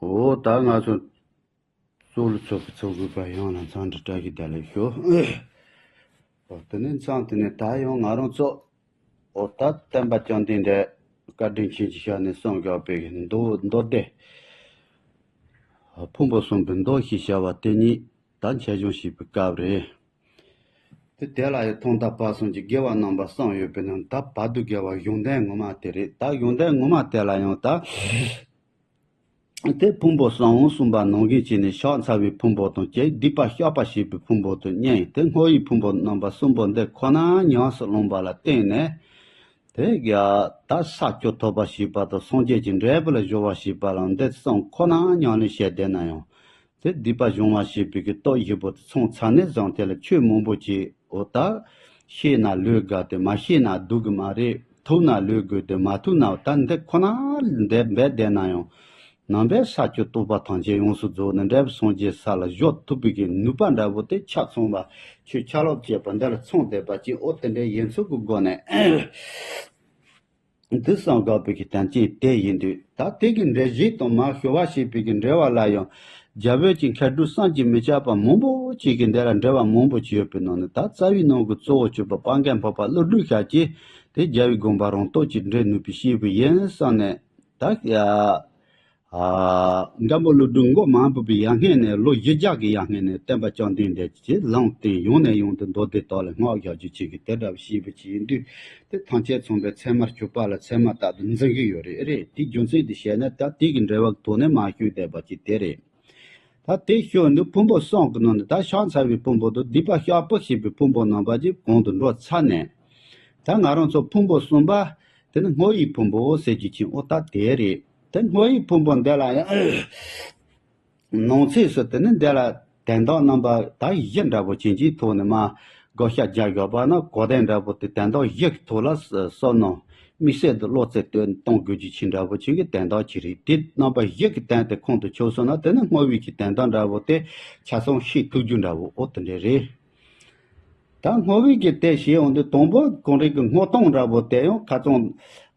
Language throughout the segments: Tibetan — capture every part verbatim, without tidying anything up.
འོ་ད་ང་ཚོ་གཙོ་བོ་ཚོགས་པའི་ཚོགས་དགོས་པ་ཡང་ལ་འཚམས་འདྲི་བཀྲ་ཤིས་བདེ་ལེགས་ཞུ། འོ་དེ་ནས་མཚམས་དེ་ནས་ད་ཡང་ང་རང་ཚོ་འོ་ད་བསྟན་པ་བཅོམ་ལྡན་འདས་བཀའ་དྲིན་ཆེན་གྱི་ཞལ་ནས་གསུངས་བཞག་པའི་མདོ་མདོ་སྡེ། ཕུང་པོ་གསུམ་པའི་མདོ་ཞེས་བྱ་བ་དེ་ཉིད་ད་འཆད་སྦྱོང་བྱེད་པའི་སྐབས་རེད། དེ་དེ་ལ་ཡང་ཐོག་མཐའ་བར་གསུམ་གྱི་དགེ་བ་རྣམ་པ་གསུམ་ཡོད་པའི་ནང་ད་བར་དུ་དགེ་བ་གཞུང་དོན་ངོ་མ་དེ་རེད། ད་གཞུང་དོན་ངོ་མ་དེ་ལ་ཡང་ད་དེ་ཕུང་པོ་གསུམ་གསུངས་པ་ནང་བཞིན་བྱས་ནས་ཕྱག་འཚལ་བའི་ཕུང་པོ་དང་བཅས་སྡིག་པ་བཤགས་པར་བྱེད་པའི་ཕུང་པོ་དང་གཉིས་དེ་བསྔོ་བའི་ཕུང་པོ་རྣམ་པ་གསུམ་པོ་འདི་ཁོ་ན་ཉམས་སུ་བླངས་པ་ལ་བརྟེན་ནས། དེ་ཡང་ད་ས་བཅུ་ཐོབ་པར་བྱེད་པ་དང་སངས་རྒྱས་ཀྱི་འབྲས་བུ་ལ་སྦྱོར་བར་བྱེད་པ་ལ་འདི་གསུམ་ཁོ་ན་ཉམས་ལེན་བྱས་བསྡད་ན་ཡང་། དེ་སྡིག་པ་སྦྱོང་བར་བྱེད་པའི་གི་སྟོབས་ཡོད་པོ་དེ་ཚང་ཚར་ནས་བཟང་དེ་ལ་ཆོས་མང་པོ་ཅིག་འོ་ད་ཤེས་ན་ལོས་དགའ་སྟེ་མ་ཤེས་ན་སྡུག་གི་མ་རེད། ཐུབ་ན་ལོས་དགོས་ཏེ་མ་ཐུབ་ན་ད་འདི་ཁོ་ན་འདི་འབད་བསྡད་ན་ཡང་། ནང་པའི་ས་བཅུ་རྟོགས་པ་ཐམས་ཅད་ཡོངས་སུ་རྫོགས་ནས་འབྲས་བུ་སངས་རྒྱས་ས་ལ་བཞག་ཐུབ་པའི་གི་ནུས་པ་འདྲ་བོ་དེ་ཆ་ཚང་བ་ཆོས་ཆ་ལོག་བཅས་པ་འདི་ལ་ཚང་བསྡད་པ་ཅིག་འོ་དེ་འདྲའི་ཡིན་ཚུལ་གྱི་སྒོ་ནས། འདི་གསུངས་དགོས་པའི་གི་དོན་རྐྱེན་དེ་ཡིན་དུས་ད་དེ་གི་འགྲེལ་བཞི་དང་མར་ཞུ་བ་ཞེས་པའི་གི་འགྲེལ་བ་ལ་ཡང་རྒྱ་བོད་ཀྱི་མཁས་གྲུབ་བསམ་གྱིས་མི་ཁྱབ་པ་མང་པོ་ཅིག་གིས་འདི་ལ་འགྲེལ་བ་མང་པོ་ཅིག་ཡོད་པའི་ནང་ནས་ད་རྩ་བའི་ནང་གི་གཙོ་བོ་གྱུར་པ་སྤང་མཁན་འཕགས་པ་ཀླུ་སྒྲུབ་ཞབས་ཀྱིས་དེ་རྒྱལ་བའི་དགོངས་པ་རང་སྟོབས་ཀྱིས་འགྲེལ་ནུས་པའི་ཞེས་པ་ཡིན་བསམ་ནས་ད་ཡ། ཨ། མགོན་པོ་ཀླུ་སྒྲུབ་མགོ་མ་བུད་པའི་ཡར་སྔོན་ནས་ལོ་བཞི་བརྒྱ་གི་ཡར་སྔོན་ནས་བསྟན་པ་བཅོམ་ལྡན་འདས་ཀྱིས་ལམ་སྟོན་ཡང་ནས་ཡང་དུ་མདོ་སྡེ་དག་ལ་བསྔགས་བཞག་རྒྱུ་བྱེད་ཀྱི་དེ་འདྲ་བ་ཞེས་པ་ཅིག་ཡིན་དུས་དེ་ཐམས་ཅད་ཚང་པའི་ཚད་མར་གྱུར་པ་ལ་ཚད་མ་ལྟར་དུ་འཛིན་གྱི་ཡོད་རེད། རེད་དེའི་རྒྱུ་མཚན་དེ་བཤད་ན་ད་དེ་གི་འགྲེལ་པ་ཐོག་ནས་མ་ཞུས་བསྡད་པ་ཅིག་དེ་རེད། ད་དེ་ཞུ་འདི་ཕུང་པོ་གསུམ་གྱི་ནང་ནས་ད་ཕྱག་འཚལ་བའི་ཕུང་པོ་དང་སྡིག་པ་བཤགས་པར་བྱེད་པའི་ཕུང་པོ་རྣམ་པ་ཅིག་གོང་དུ་འགྲོ་ཚར་ནས། ད་ང་རང་ཚོ་ཕུང་པོ་གསུམ་པ་དེ་ནི་བསྔོ་བའི་ཕུང་པོ་ཟེར་རྒྱུ་ཅིག་འོ་ད་དེ་རེད། དེ་བསྔོ་བའི་ཕུང་པོ་འདི་ལ་ཡང་ནང་གསེས་སུ་དེ་ནི་འདི་ལ་དོན་དག་རྣམ་པ་ད་བཞི་འདྲ་པོ་ཅན་གྱི་ཐོག་ནས་མ་བགོ་བཤའ་རྒྱག་དགོས་པ་ན་གོ་དོན་འདྲ་པོ་དེ་དོན་དག་བཞི་གི་ཐོག་ལ་བསམ་མནོ་དམིགས་བསལ་དུ་བློ་རྩེ་གཏོང་དགོས་རྒྱུ་ཅིག་འདྲ་པོ་ཅན་གྱི་དོན་དག་ཅིག་རེད། དེ་རྣམ་པ་བཞི་གི་དོན་དེ་ཁོང་དུ་ཆུད་སོང་ན་དེ་ནི་བསྔོ་བའི་གི་དོན་དག་འདྲ་པོ་དེ་ཆ་ཚང་ཤེས་ཐུབ་རྒྱུ་འདྲ་པོ་འོ་དེ་འདྲ་རེད། ད་བསྔོ་བའི་གི་དེ་ཞེས་འོང་དུས་དང་པོ་གང་རིགས་ཀྱི་བསྔོ་སྟངས་འདྲ་པོ་དེ་ཡང་ཁ་ཚང་།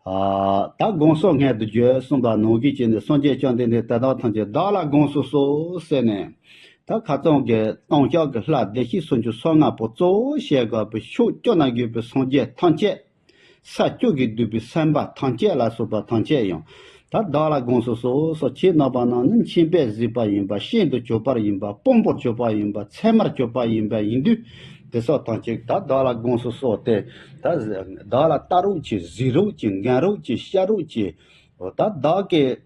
ཨ། ད་དགོངས་སོ་སྔོན་དུ་བརྗོད་གསུངས་པ་ནང་བཞིན་བྱས་ནས་སངས་རྒྱས་བཅོམ་ལྡན་འདས་དེ་དག་ཐམས་ཅད་བདག་ལ་དགོངས་སུ་གསོལ་ཟེར་ནས། ད་ཁ་ཚང་གི་ལྟུང་བཤགས་ཀྱི་ལྷ་བདེ་གཤེགས་སུམ་ཅུ་སོ་ལྔ་པོ་གཙོ་བོ་བཤད་དགོས་པའི་ཕྱོགས་བཅུ་ན་བཞུགས་པའི་སངས་རྒྱས་ཐམས་ཅད། ས་བཅུ་གིས་བསྡུས་པའི་སེམས་དཔའ་ཐམས་ཅད་ལ་སོགས་པ་ཐམས་ཅད་ཡང་། ད་བདག་ལ་དགོངས་སུ་གསོལ་སོགས་ཆོས་རྣམ་པ་རྣམས་ནི་མཁྱེན་པས་གཟིགས་པ་ཡིན་པ། ཤིན་ཏུ་གྱུར་པར་ཡིན་པ། དཔང་པོར་གྱུར་པ་ཡིན་པ། ཚད་མར་གྱུར་པ་ཡིན་པ་ཡིན་དུས། དེ་སོགས་ཐམས་ཅད་ད་བདག་ལ་དགོངས་སུ་གསོལ་ཏེ། ད་བདག་ལ་ལྟ་རོགས་གྱིས། གཟིགས་རོགས་གྱིས། མགོན་རོགས་གྱིས། བཤགས་རོགས་གྱིས། ད་བདག་གིས།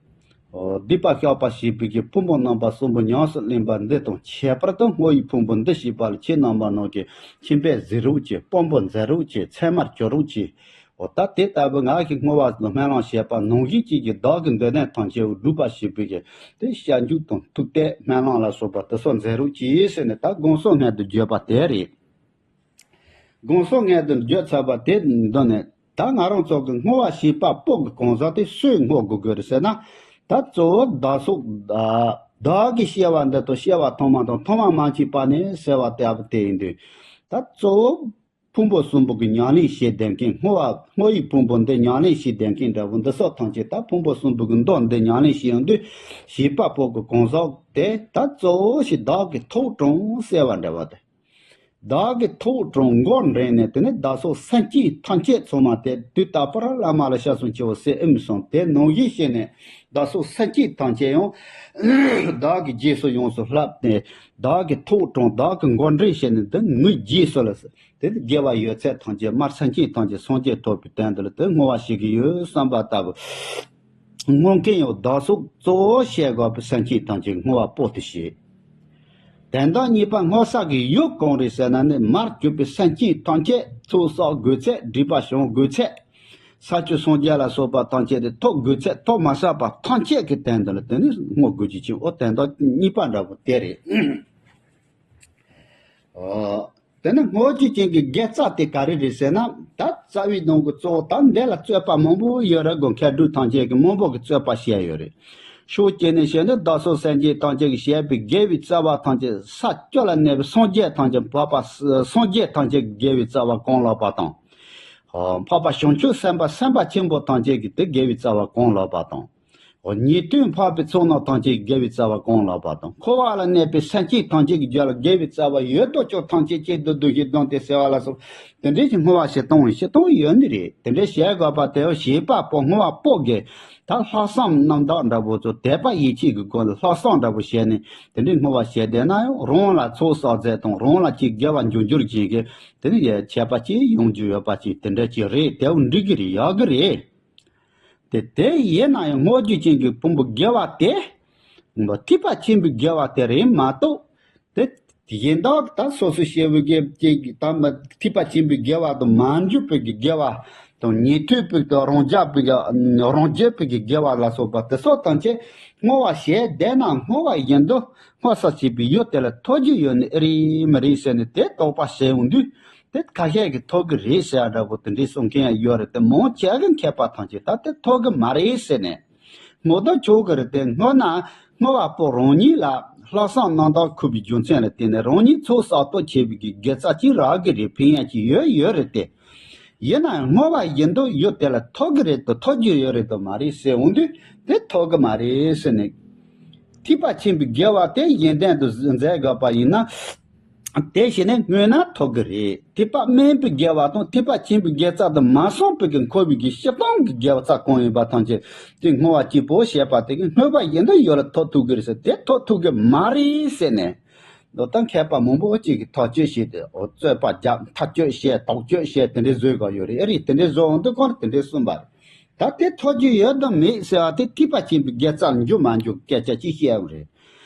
སྡིག་པ་བཤགས་པ་ཞེས་པའི་གི་ཕུང་པོ་རྣམ་པ་གསུམ་པོ་ཉམས་སུ་ལེན་པ་འདི་དང་ཁྱད་པར་དུ་བསྔོ་བའི་ཕུང་པོ་འདི་ཞེས་པ་ལ་ཆོས་རྣམ་པ་རྣམས་ཀྱི་མཁྱེན་པས་གཟིགས་རོགས་གྱིས། དཔང་པོ་མཛད་རོགས་གྱིས། ཚད་མར་གྱུར་རོགས་གྱིས། འོ་ད་དེ་ལྟ་བུ་ང་གིས་བསྔོ་བ་སྨོན་ལམ་བྱས་པ་ནང་བཞིན་གྱི་གི་བདག་གི་འདོད་དོན་ཐམས་ཅད་སྒྲུབ་པ་ཞེས་པའི་གི་དེ་བྱང་ཆུབ་དང་ཐུགས་གཏད་སྨོན་ལམ་ལ་སོགས་པ་དེ་སོགས་མཛད་རོགས་གྱིས་ཟེར་ནས་ད་དགོངས་སོ་སྔོན་དུ་བརྗོད་པ་དེ་རེད། དགོངས་སོ་སྔོན་དུ་བརྗོད་ཚར་བ་དེ་མདོ་ནས་ད་ང་རང་ཚོ་གི་བསྔོ་བ་ཞེས་པ་པོ་གི་གང་ཟག་དེ་སུས་བསྔོ་དགོས་དགོས་རེད་ཟེར་ན། ད་གཙོ་བོ་བདག་སོགས། བདག་གིས་བཤད་པ་འདི་དང་བཤད་པ་ཐོག་མ་དང་ཐོག་མ་མ་མཆིས་པ་ནས་ཟེར་བ་ལྟ་བུ་དེ་ཡིན་དུས། ད་གཙོ་བོ་ཕུང་པོ་གསུམ་པོ་གི་ཉམས་ལེན་བྱེད་བསྡད་མཁན་བསྔོ་བ་བསྔོ་བའི་ཕུང་པོ་འདི་ཉམས་ལེན་བྱེད་བསྡད་མཁན་འདྲ་བོ་འདི་སོགས་ཐམས་ཅད་ད་ཕུང་པོ་གསུམ་པོ་གི་མདོ་འདི་ཉམས་ལེན་བྱེད་ཡོང་དུས་བྱེད་པ་པོ་གི་གང་ཟག་དེ་ད་གཙོ་བོ་ཞིག་བདག་གིས་ཐོག་དྲངས་ཟེར་བ་འདྲ་བ་དེ། བདག་གིས་ཐོག་དྲངས་མགོ་འདྲེན་ནས་དེ་ནས་བདག་སོགས་སེམས་ཅན་ཐམས་ཅད་ཚང་མ་དེ་དུས་རྟག་པར་བླ་མ་ལ་སྐྱབས་སུ་མཆིའོ་ཟེར་ཨེ་མི་གསུངས། དེ་ནང་བཞིན་བྱས་ནས་བདག་སོགས་སེམས་ཅན་ཐམས་ཅད་ཡང་བདག་གི་རྗེས་སུ་ཡོངས་སུ་བསླབས་ཏེ་བདག་གིས་ཐོག་དྲངས་བདག་གིས་མགོ་འདྲེན་བྱས་ནས་དེ་ངའི་རྗེས་སུ་ལ་དེ་དགེ་བ་ཡོད་ཚད་ཐམས་ཅད་མར་སེམས་ཅན་ཐམས་ཅད་སངས་རྒྱས་ཐོབ་པའི་དོན་དུ་ལ་དེ་བསྔོ་བ་བྱེད་ཀྱི་ཡོད་བསམ་པ་ལྟ་བུ། བསྔོ་མཁན་ཡང་བདག་སོགས་གཙོ་བོ་བྱེད་དགོས་པའི་སེམས་ཅན་ཐམས་ཅད་བསྔོ་བ་པོ་དེ་བྱེད། དོན་དག་གཉིས་པ་བསྔོ་ས་གི་ཡུལ་གང་རེད་ཟེར་ན་ནི་མར་གྱུར་པའི་སེམས་ཅན་ཐམས་ཅད་ཚོགས་བསགས་དགོས་ཚད་སྒྲིབ་པ་སྦྱང་དགོས་ཚད། ས་བཅུ་སངས་རྒྱས་ལ་སོགས་པ་ཐམས་ཅད་དེ་ཐོབ་དགོས་ཚད་ཐོབ་མ་བསགས་པ་ཐམས་ཅད་ཀྱི་དོན་དུ་ལ་དེ་ནི་བསྔོ་དགོས་རྒྱུ་ཅིག་འོ་དོན་དག་གཉིས་པ་འདྲ་པོ་དེ་རེད། ཨོ། དེ་ནི་བསྔོ་རྒྱུ་ཅན་གྱི་དགེ་རྩ་དེ་ག་རེ་རེད་ཟེར་ན། ད་རྩ་བའི་ནང་གི་གཙོ་བོ་ད་འདི་ལ་རྩོད་པ་མང་པོ་ཡོད་རེད་གོ། མཁས་གྲུབ་ཐམས་ཅད་ཀྱིས་མང་པོ་གི་རྩོད་པ་བཤད་ཡོད་རེད། ཕྱོགས་གཅིག་ནས་བཤད་ན་བདག་སོགས་སེམས་ཅན་ཐམས་ཅད་ཀྱིས་བྱས་པའི་དགེ་བའི་རྩ་བ་ཐམས་ཅད་ས་བཅུ་ལ་གནས་པའི་སངས་རྒྱས་ཐམས་ཅད་འཕགས་པ་སངས་རྒྱས་ཐམས་ཅད་ཀྱི་དགེ་བའི་རྩ་བ་གང་ལགས་པ་དང་། འཕགས་པ་བྱང་ཆུབ་སེམས་དཔའ་སེམས་དཔའ་ཆེན་པོ་ཐམས་ཅད་ཀྱི་དེ་དགེ་བའི་རྩ་བ་གང་ལགས་པ་དང་། ཉེས་ལྟུང་འཕགས་པའི་ཚོགས་རྣམས་ཐམས་ཅད་དགེ་བའི་རྩ་བ་གང་ལགས་པ་དང་། འཁོར་བ་ལ་གནས་པའི་སེམས་ཅན་ཐམས་ཅད་ཀྱི་རྒྱུད་ལ་དགེ་བའི་རྩ་བ་ཡོད་དོ་ཅོག་ཐམས་ཅད་ཀྱིས་བདུད་བཞི་བསྡམས་ཏེ་བསད་པ་ལ་སོགས་དེ་འདྲའི་གྱི་བསྔོ་བ་བྱེད་སྟངས་བྱེད་སྟངས་ཡོད་ནི་རེད། དེ་འདྲའི་བྱེད་དགོས་པ་དེ་བྱེད་པ་པོ་བསྔོ་བ་པོ་གིས་ད་ལྷག་བསམ་རྣམ་དག་འདྲ་པོ་ཚོ་དད་པ་ཡིད་ཆེས་ཀྱི་སྒོ་ནས་ལྷག་བསམ་འདྲ་པོ་བྱས་ནས་དེ་འདྲའི་བསྔོ་བ་བྱས་བསྡད་ན་ཡང་རང་ལ་ཚོགས་བསགས་ཚད་དང་རང་ལ་ཅིག་དགེ་བ་འབྱུང་འགྱུར་ཅན་གྱི་དེ་ནི་ཡ་ཁྱད་པར་ཅིག་ཡོང་རྒྱུ་ཡོད་པ་ཅིག་དེ་འདྲ་ཅིག་རེད། དེ་འོ་འགྲིག་གི་རེད། ཡག་གི་རེད། དེ་དེ་ཡིན་ན་ཡང་བསྔོ་རྒྱུ་ཅན་གྱི་ཕུང་པོ་དགེ་བ་དེ་ཐེག་པ་ཆེན་པོའི་དགེ་བ་དེ་རེད་མ་གཏོགས། དེ་གཞན་དག་ད་སོ་སོ་སྐྱེ་བོ་གི་ཅིག་ད་མ་ཐེག་པ་ཆེན་པོའི་དགེ་བ་དང་མ་འཇུག་པའི་གི་དགེ་བ་དང་ཉན་ཐོས་པའི་གི་རང་རྒྱལ་པའི་གི་རང་རྒྱལ་པའི་གི་དགེ་བ་ལ་སོགས་པ་དེ་སོགས་ཐམས་ཅད་བསྔོ་བ་བྱས་བསྡད་ན་བསྔོ་བ་བཞིན་དུ་བསྔོ་ས་བྱས་པའི་ཡུལ་དེ་ལ་ཐོབ་རྒྱུ་ཡོད་ནི་ཨེ་རེད་མ་རེད་ཟེར་ནས་དེ་དོགས་པ་བྱས་ཡོང་དུས། དེ་ཁ་ཤས་ཀྱིས་ཐོབ་ཀྱི་རེད་ཟེར་ཡ་འདྲ་པོ་དེ་འདྲའི་གསུང་མཁན་ཡང་ཡོད་རེད། དེ་མང་ཆེ་གི་མཁས་པ་ཐམས་ཅད་ད་དེ་ཐོབ་ཀྱི་མ་རེད་ཟེར་ནས། བསྔོ་ད་ཆོག་གི་རེད་དེ། བསྔོ་ན་བསྔོ་བ་པོ་རང་ཉིད་ལ་ལྷག་བསམ་རྣམ་དག་འཁོར་བའི་རྒྱུ་མཚན་ལ་བརྟེན་ནས་རང་ཉིད་ཚོགས་བསགས་གཏོང་བྱེད་པའི་གི་དགེ་རྩ་ཅིག་རག་གི་རེད། ཕན་ཡ་ཅིག་ཡོད་ཡོད་རེད་དེ། ཡིན་ན་ཡང་བསྔོ་བ་བཞིན་དུ་ཡུལ་དེ་ལ་ཐོབ་ཀྱི་རེད་དོ་ཐོབ་རྒྱུ་ཡོད་རེད་དོ་མ་རེད་ཟེར་འོང་དུས་དེ་ཐོབ་ཀྱི་མ་རེད་ཟེར་ནས། ཐེག་པ་ཆེན་པོའི་དགེ་བ་དེ་གཞན་དོན་དུ་མཛད་དགོས་པ་ཡིན་ན། དེ་བྱས་ནས་བསྔོས་ན་ཐོབ་ཀྱི་རེད། ཐེག་པ་དམན་པའི་དགེ་བ་དང་ཐེག་པ་ཆེན་པོའི་དགེ་རྩ་དུ་མ་སོང་བའི་གི་འཁོར་བའི་གི་སྤྱིར་བཏང་གི་དགེ་རྩ་གང་ཡིན་པ་ཐམས་ཅད་དེ་བསྔོ་བ་གཅིག་པོ་བྱས་པ་དེ་གི་བསྔོས་པ་བཞིན་དུ་ཡུལ་ལ་ཐོབ་ཐུབ་ཀྱི་རེད་ཟེར། དེ་ཐོབ་ཐུབ་ཀྱི་མ་རེད་ཟེར་ནས། ད་ལྟ་མཁས་པ་མང་པོ་ཅིག་གིས་ཐག་གཅོད་བྱས་ཏེ་འོ་རྩོད་པ་རྒྱབ་ཐག་གཅོད་བྱས་དོགས་གཅོད་བྱས་དེ་འདྲའི་བཟོས་ག་ཡོད་རེད། ཨེ་རེད། དེ་འདྲའི་བཟོ་འོང་དུས་གང་རེད་དེ་འདྲའི་གསུངས་པ་རེད། ད་དེ་ཐོབ་རྒྱུ་ཡོད་དམ་མེད་ཟེར་བ་དེ་ཐེག་པ་ཆེན་པོའི་དགེ་རྩ་ལ་འཇུག་མ་འཇུག་སྐད་ཆ་ཅིག་བཤད་པ་རེད།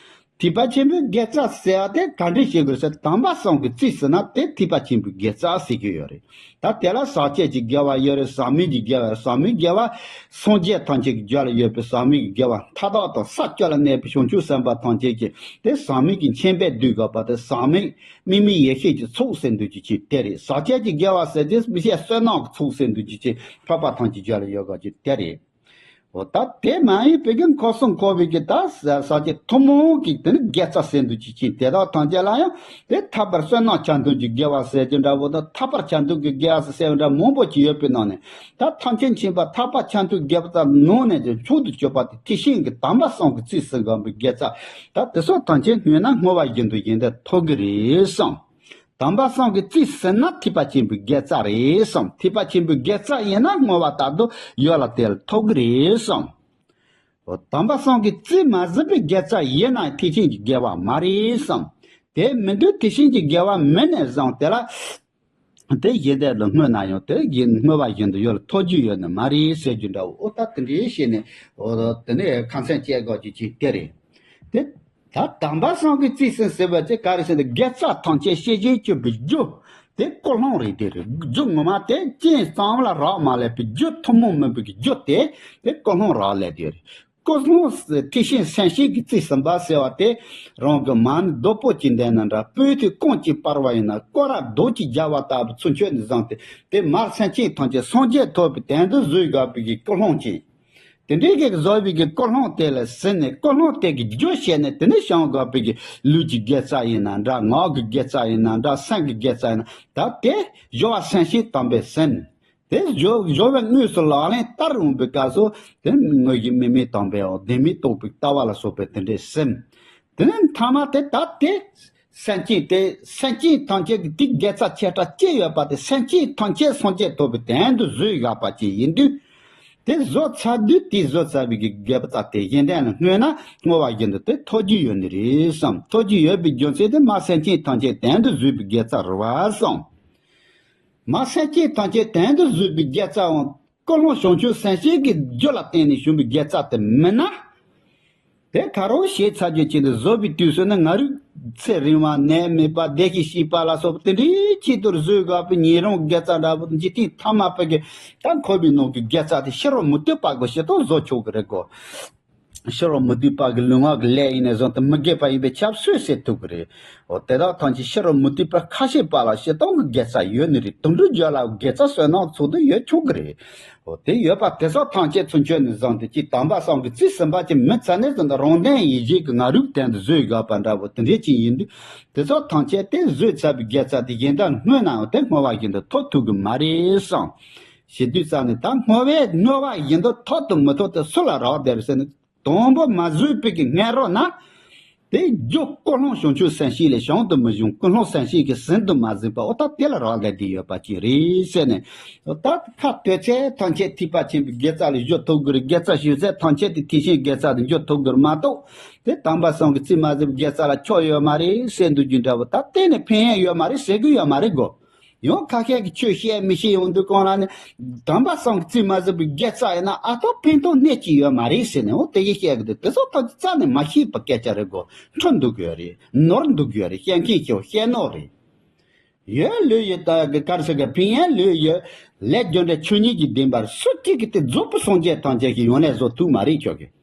ཐེག་པ་ཆེན་པོའི་དགེ་རྩ་ཟེར་བ་དེ་ག་འདྲ་བྱེད་དགོས་ཟེར། དམ་པ་གསུམ་གྱི་རྩིས་ཟིན་ན་དེ་ཐེག་པ་ཆེན་པོའི་དགེ་རྩ་ཟེར་གྱི་ཡོད་རེད། ད་དེ་ལ་ཟག་བཅས་ཀྱི་དགེ་བ་ཡོད་རེད། ཟག་མེད་ཀྱི་དགེ་བ་ཡོད་རེད། ཟག་མེད་དགེ་བ་སངས་རྒྱས་ཐམས་ཅད་ཀྱི་རྒྱུད་ལ་ཡོད་པའི་ཟག་མེད་ཀྱི་དགེ་བ་མཐའ་དག་དང་ས་བཅུ་ལ་གནས་པའི་བྱང་ཆུབ་སེམས་དཔའ་ཐམས་ཅད་ཀྱིས་དེ་ཟག་མེད་ཀྱི་མཁྱེན་པས་བསྡུས་དགོས་པ་དེ་ཟག་མེད་དམིགས་མེད་ཡེ་ཤེས་ཀྱི་ཚོགས་ཟེར་འདུག་ཅིག་ཅིག་དེ་རེད། ཟག་བཅས་ཀྱི་དགེ་བ་ཟེར་དེ་མི་ཤེས་བསོད་ནམས་ཀྱི་ཚོགས་ཟེར་འདུག་ཅིག་ཅིག་འཕགས་པ་ཐམས་ཅད་རྒྱུད་ལ་ཡོད་དགོས་ཀྱི་དེ་རེད། འོ་ད་དེ་མ་ཡིན་པའི་གི་འཁོར་གསུམ་འཁོར་བའི་གི་ད་ཟག་བཅས་ཐུན་མོང་གི་དེ་ནི་དགེ་རྩ་ཟེར་འདུག་ཅིག་ཅིག་དེ་དག་ཐམས་ཅད་ལ་ཡང་དེ་ཐར་པར་བསོད་ནམས་ཆ་མཐུན་གྱི་དགེ་བ་ཟེར་གྱི་འདྲ་བོ་དང་ཐར་པར་ཆ་མཐུན་གྱི་དགེ་བ་ཟེར་བའི་འདྲ་མང་པོ་ཅིག་ཡོད་པའི་ནང་ནས། ད་ཐམས་ཅད་མཁྱེན་པ་ཐར་པ་ཆ་མཐུན་དགེ་བ་ནང་ནས་ཀྱང་མཆོག་ཏུ་གྱུར་པ་དེ་ཐེག་ཆེན་གྱི་དམ་པ་གསུམ་གྱི་རྩིས་སུ་འགོད་པའི་དགེ་རྩ། ད་དེ་སོགས་ཐམས་ཅད་བསྔོས་ན་བསྔོ་བ་བཞིན་དུ་ཡིན་ཏེ་ཐོབ་ཀྱི་རེད་བསམ། དམ་པ་གསུམ་གྱི་རྩིས་ཟིན་ན་ཐེག་པ་ཆེན་པོའི་དགེ་རྩ་རེད་བསམ། ཐེག་པ་ཆེན་པོའི་དགེ་རྩ་ཡིན་ན་བསྔོ་བ་ལྟར་དུ་ཡོད་ལ་དེ་ལ་ཐོབ་ཀྱི་རེད་བསམ། དམ་པ་གསུམ་གྱི་རྩིས་མ་ཟིན་པའི་དགེ་རྩ་ཡིན་ན་ཐེག་ཆེན་གྱི་དགེ་བ་མ་རེད་བསམ། དེ་མི་འདུག་ཐེག་ཆེན་གྱི་དགེ་བ་མིན་ནས་བཟུང་དེ་ལ། དེ་གཞན་དོན་དུ་བསྔོས་ན་ཡང་དེ་བཞིན་བསྔོས་པ་བཞིན་དུ་ཡོད་ལ་ཐོབ་རྒྱུ་ཡོད་ནི་མ་རེད་ཟེར་རྒྱུ་འདྲ་བོ། ཨོ་ད་དེ་འདྲའི་བཤད་ནས་ཨོ་དེ་ནས་ཁ་སེམས་བཅད་དགོས་རྒྱུ་ཅིག་དེ་རེད། དེ་ད་དམ་པ་གསུམ་གྱི་རྩིས་ཟིན་ཟེར་བ་ཅིག་ག་རེ་ཟེར་ན་དགེ་རྩ་ཐམས་ཅད་ཤེས་བྱའི་སྤྱོད་པའི་རྒྱུ། དེ་ཀུན་སློང་རེད། དེ་རེད། རྒྱུ་ངོ་མ་དེ་རྐྱེན་ཙམ་ལ་རག་མ་ལས་པའི་རྒྱུ་ཐུན་མོང་མིན་པའི་རྒྱུ་དེ་དེ་ཀུན་སློང་རག་ལས་དེ་རེད། ཀུན་སློང་ཐེག་ཆེན་སེམས་བསྐྱེད་ཀྱི་རྩིས་ཟིན་པ་ཟེར་བ་དེ་རང་གི་མ་ཎི་རྡོག་པོ་གཅིག་འདྲ་ན་འདྲ། སྤོས་དེ་རྐང་གཅིག་སྤར་བ་ཡིན་ན་སྐོར་ར་རྡོ་གཅིག་རྒྱབ་པ་ལྟ་བུ་ཚུན་ཆོད་ནས་བཟུང་སྟེ་དེ་མར་སེམས་ཅན་ཐམས་ཅད་སངས་རྒྱས་ཐོབ་པའི་དོན་དུ་བཟོས་དགོས་པའི་གི་ཀུན་སློང་ཅན། དེ་འདྲའི་གི་བཟོ་བའི་གི་ཀུན་སློང་དེ་ལ་ཟིན་ནས་ཀུན་སློང་དེ་གི་རྒྱུ་བྱས་ནས་དེ་ནས་བྱུང་དགོས་པའི་གི་ལུས་ཀྱི་དགེ་རྩ་ཡིན་ན་འདྲ། ངག་གི་དགེ་རྩ་ཡིན་ན་འདྲ། སེམས་ཀྱི་དགེ་རྩ་ཡིན་ན་ད་དེ་སྦྱོར་བ་སེམས་བསྐྱེད་དམ་པས་ཟིན། དེ་སྦྱོར་སྦྱོར་བའི་དངོས་སུ་ལག་ལེན་བསྟར་འོང་པའི་སྐབས་སུ་དེ་དངོས་གཞི་དམིགས་མེད་དམ་པའི་འོག་བདེན་མེད་རྟོགས་པའི་ལྟ་བ་ལ་སོགས་པའི་དེ་འདྲའི་སེམས། དེ་ནས་མཐའ་མ་དེ་ད་དེ་སེམས་ཅན་དེ་སེམས་ཅན་ཐམས་ཅད་ཀྱི་དེ་དགེ་རྩ་ཆེ་ཕྲ་ཅི་ཡོད་པ་དེ་སེམས་ཅན་ཐམས་ཅད་སངས་རྒྱས་ཐོབ་པའི་དོན་དུ་བཟོས་ཡོད་པ་ཅིག་ཡིན་དུས། དེ་བཟོ་ཚར་དུས་དེ་བཟོ་ཚར་བའི་གི་དགེ་རྩ་དེ་གཞན་དོན་ལ་བསྔོས་ན་བསྔོ་བ་བཞིན་དུ་དེ་ཐོབ་རྒྱུ་ཡོད་ནི་རེད་བསམ། ཐོབ་རྒྱུ་ཡོད་པའི་རྒྱུ་མཚན་དེ་མ་སེམས་ཅན་ཐམས་ཅད་དོན་དུ་བཟོས་པའི་དགེ་རྩ་རེད་བ་བསམ། མ་སེམས་ཅན་ཐམས་ཅད་དོན་དུ་བཟོས་པའི་དགེ་རྩའང་ཀུན་སློང་བྱང་ཆུབ་སེམས་བསྐྱེད་ཀྱི་རྒྱུ་ལ་བརྟེན་ནས་བྱུང་བའི་དགེ་རྩ་དེ་མིན་ན། དེ་ག་རེ་བྱས་ཚར་རྒྱུ་ཅིག་འདི་བཟོ་བའི་དུས་སུ་ནི་ང་རིག་ཚེ་རིང་བ་ནད་མེད་པ་བདེ་སྐྱིད་སྐྱིད་པ་ལ་སོགས་པ་དེ་འདྲའི་ཆེད་དུ་བཟོས་དགོས་པའི་ཉེ་རུང་དགེ་རྩ་འདྲ་པོ་འཇིག་རྟེན་ཐ་མལ་པའི་གི་ད་འཁོར་བའི་ནང་གི་དགེ་རྩ་དེ་ཕྱི་རོལ་མུ་སྟེགས་པ་གི་ཞེ་ཐོག་བཟོ་ཆོག་གི་རེད་གོ། ཕྱི་རོལ་མུ་སྟེགས་པ་གི་ལུས་ངག་གི་ལས་ཡིན་ནས་བཟུང་སྟེ་མི་དགེ་བ་ཡིན་པའི་ཆབ་སྲིད་ཟེར་ཐུབ་ཀྱི་རེད། འོ་དེ་དག་ཐམས་ཅད་ཕྱི་རོལ་མུ་སྟེགས་པ་ཁ་ཤས་པ་ལ་ཞེ་སྡང་གི་དགེ་རྩ་ཡོད་ནི་རེད། དུད་འགྲོ་རྒྱུད་ལ་དགེ་རྩ་བསོད་ནམས་ཚོགས་འདུ་ཡོད་ཆོག་གི་རེད། འོ་དེ་ཡོད་པ་དེ་ཚོ་ཐམས་ཅད་ཚུན་ཆོད་ནས་བཟུང་སྟེ་ཅིག་དམ་པ་གསུམ་གྱི་རྩིས་ཟིན་པ་ཅིག་མི་ཚར་ནས་བཟུང་སྟེ་རང་དོན་ཡིད་བྱེད་ཀྱི་ང་རིག་དོན་དུ་བཟོས་དགོས་པ་འདྲ་བོ་དེ་འདྲས་ཅིག་ཡིན་དུས་དེ་ཚོ་ཐམས་ཅད་དེ་བཟོས་ཚར་བའི་དགེ་རྩ་དེ་གཞན་དག་བསྔོས་ནའང་དེ་བསྔོ་བ་བཞིན་དུ་ཐོབ་ཐུབ་ཀྱི་མ་རེད་བསམ། ཞེས་དུས་ཙམ་ནས་ད་བསྔོ་བས་བསྔོ་བ་བཞིན་དུ་ཐོབ་དང་མི་ཐོབ་དེ་སུ་ལ་རག་བསྡད་རེད་ཟེར་ན། དང་པོ་མ་བཟོད་པའི་གི་ངན་རོགས་ན། དེ་རྒྱུ་ཀུན་སློང་བྱང་ཆུབ་སེམས་བསྐྱེད་ལས་བྱང་དུ་མི་འབྱུང་། ཀུན་སློང་སེམས་བསྐྱེད་ཀྱིས་ཟིན་དུ་མ་ཟིན་པ། འོ་ད་དེ་ལ་རག་ལས་བསྡད་ཡོད་པ་ཅིག་རེད་ཟེར་ནས། འོ་ད་ཁ་གཏོད་ཚད་ཐམས་ཅད་ཐེག་པ་ཆེན་པོའི་དགེ་རྩ་ལ་འཇུག་ཐུབ་དགོས་རེད། དགེ་རྩ་ཞུ་ཚད་ཐམས་ཅད་དེ་ཐེག་ཆེན་དགེ་རྩ་ལ་འཇུག་ཐུབ་དགོས་རེད་མ་གཏོགས། དེ་དམ་པ་སངས་རྒྱས་རྩིས་མ་ཟིན་པའི་དགེ་རྩ་ལ་ཆོག་ཡོད་མ་རེད་ཟེར་འདུག་རྒྱུ་འདྲ་བོ། ད་གཏན་ནས་ཕན་ཡོན་ཡོད་མ་རེད་ཟེར་གི་ཡོད་མ་རེད་གོ། ཡང་ཁ་ཤས་ཀྱིས་ཆོས་བཤད་མི་བཤད་ཡོང་དུས་གང་ལ་ནི། དམ་པ་སངས་རྩིས་མ་ཟིན་པའི་དགེ་རྩ་ཡིན་ན་ཨ་ཐོག་ཕན་ཐོགས་གནད་ཅིག་ཡོད་མ་རེད་ཟེར་ནས་འོ་དེ་གི་བཤད་གི་འདུག་དེ་ཚོ་ཐམས་ཅད་རྩ་ནས་མ་ཤེས་པ་སྐད་ཆ་རེད་གོ། འཁྲུལ་འདུག་གི་ཡོད་རེད། ནོར་འདུག་གི་ཡོད་རེད། བཤད་མཁན་ཆེ་བ་བཤད་ནོར་རེད། ཡོད་ལོས་ཡོད་ད་གི་གར་ཟེར་གི་ཕན་ཡོན་ལོས་ཡོད། ལས་རྒྱུ་འབྲས་ཆོས་ཉིད་ཀྱི་བདེན་པར་སུ་གཅིག་གིས་དེ་རྫོགས་པའི་སངས་རྒྱས་ཐམས་ཅད་ཀྱིས་ཡོང་ལས་བཟོ་ཐུབ་མ་རེད་ཁྱོད་ཀྱིས།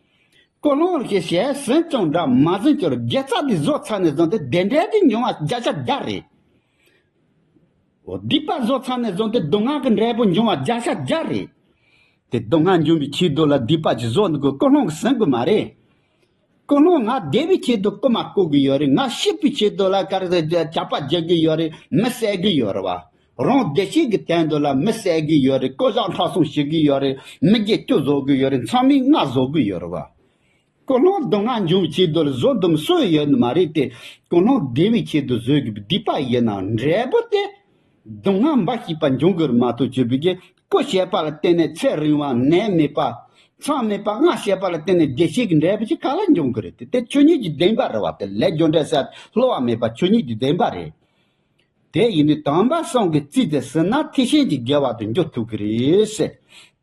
ཀུན་སློང་ཞེས་བྱས་ཟིན་ཀྱང་འདྲ་མ་ཟིན་ཀྱང་རེད། དགེ་རྩ་དེ་བཟོ་ཚར་ནས་བཟུང་སྟེ་བདེན་འབྲས་དེ་འབྱུང་བ་བརྒྱ་ཆ་བརྒྱ་རེད། འོ་སྡིག་པ་བཟོ་ཚར་ནས་བཟུང་སྟེ་སྡུག་བསྔལ་གྱི་འབྲས་བུ་འབྱུང་བ་བརྒྱ་ཆ་བརྒྱ་རེད། དེ་སྡུག་བསྔལ་འབྱུང་བའི་ཆེད་དུ་ལ་སྡིག་པ་ཅིག་བཟོ་འདུག་གི། ཀུན་སློང་གིས་ཟིན་དགོས་མ་རེད། ཀུན་སློང་ང་བདེ་བའི་ཆེད་དུ་རྐུ་མ་རྐུ་གི་ཡོད་རེད། ང་སྐྱིད་པའི་ཆེད་དུ་ལ་ག་རེ་ཟེར་ཇག་པ་རྒྱག་གི་ཡོད་རེད། མི་བསད་གི་ཡོད་རེད་བ། རང་བདེ་སྐྱིད་ཀྱི་དོན་དུ་ལ་མི་བསད་གི་ཡོད་རེད། བསྐོ་བཞག་མཐའ་སྲུང་བྱེད་གི་ཡོད་རེད། མི་རྒྱའི་རྒྱུ་བཟོ་གི་ཡོད་རེད། མཚམས་མེད་ལྔ་བཟོ་གི་ཡོད་རེད་བ། ཀུན་སློང་སྡུག་བསྔལ་འབྱུང་བའི་ཆེད་དུ་ལ་བཟོ་འདུག་སུ་ཡོད་ནི་མ་རེད་དེ། ཀུན་སློང་བདེ་བའི་ཆེད་དུ་བཟོ་དགོས་པའི་སྡིག་པ་ཡིན་ན་འབྲས་བུ་དེ། སྡུག་བསྔལ་འབའ་ཞིག་པ་འབྱུང་དགོས་རེད་མ་གཏོགས་བྱེད་པའི་གི་རྐུ་བྱས་པ་ལ་བརྟེན་ནས་ཚེ་རིང་བ་ནད་མེད་པ། མཚམས་མེད་པ་སྔ་བྱས་པ་ལ་བརྟེན་ནས་བདེ་སྐྱིད་ཀྱི་འབྲས་བུ་ཅིག་ག་ལ་འབྱུང་གི་རེད་དེ། དེ་ཆོས་ཉིད་ཀྱི་བདེན་པ་རེད་བ། དེ་ལས་རྒྱུ་འབྲས་ཟེར་བསླུ་བ་མེད་པ་ཆོས་ཉིད་ཀྱི་བདེན་པ་རེད། དེ་ཡིན་དུས་དམ་པ་སངས་རྒྱས་རྩིས་དེ་ཟིན་ན་ཐེག་ཆེན་གྱི་དགེ་བ་དེ་འགྱུར་ཐུབ་ཀྱི་རེད་ཟེར།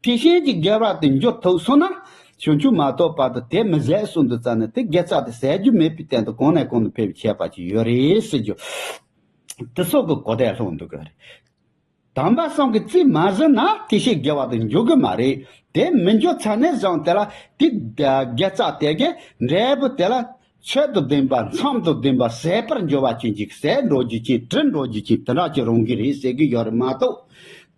ཐེག་ཆེན་གྱི་དགེ་བ་དེ་འགྱུར་ཐུབ་སོང་ན་བྱང་ཆུབ་མ་ཐོབ་བར་དུ་དེ་མི་ཟད་གསུངས་འདུག་ཙང་ནས་དེ་དགེ་རྩ་དེ་ཟད་རྒྱུ་མེད་པའི་སྟེང་དུ་གོང་ནས་གོང་དུ་འཕེལ་བའི་ཁྱད་པར་ཅིག་ཡོད་རེད་ཟེར་རྒྱུ། དེ་སོགས་ཀྱི་གོ་བརྡ་སློང་འདུག་གི་རེད། དམ་པ་སངས་རྒྱས་རྩིས་མ་ཟིན་ན་ཐེག་ཆེན་དགེ་བ་དེ་འགྱུར་གི་མ་རེད། དེ་མི་འགྱུར་ཚར་ནས་བཟུང་དེ་ལ་དེ་དགེ་རྩ་དེ་གའི་འབྲས་བུ་དེ་ལ་ཆོས་དང་ལྡན་པ་མཚམས་དང་ལྡན་པ་ཟད་པར་འགྱུར་བ་ཅན་ཅིག་ཟད་འགྲོ་རྒྱུ་ཅན་དྲི་འགྲོ་རྒྱུ་ཅན་དེ་འདྲ་ཅིག་རུང་གི་རེད་ཟེར་གི་ཡོད་རེད་མ་གཏོགས།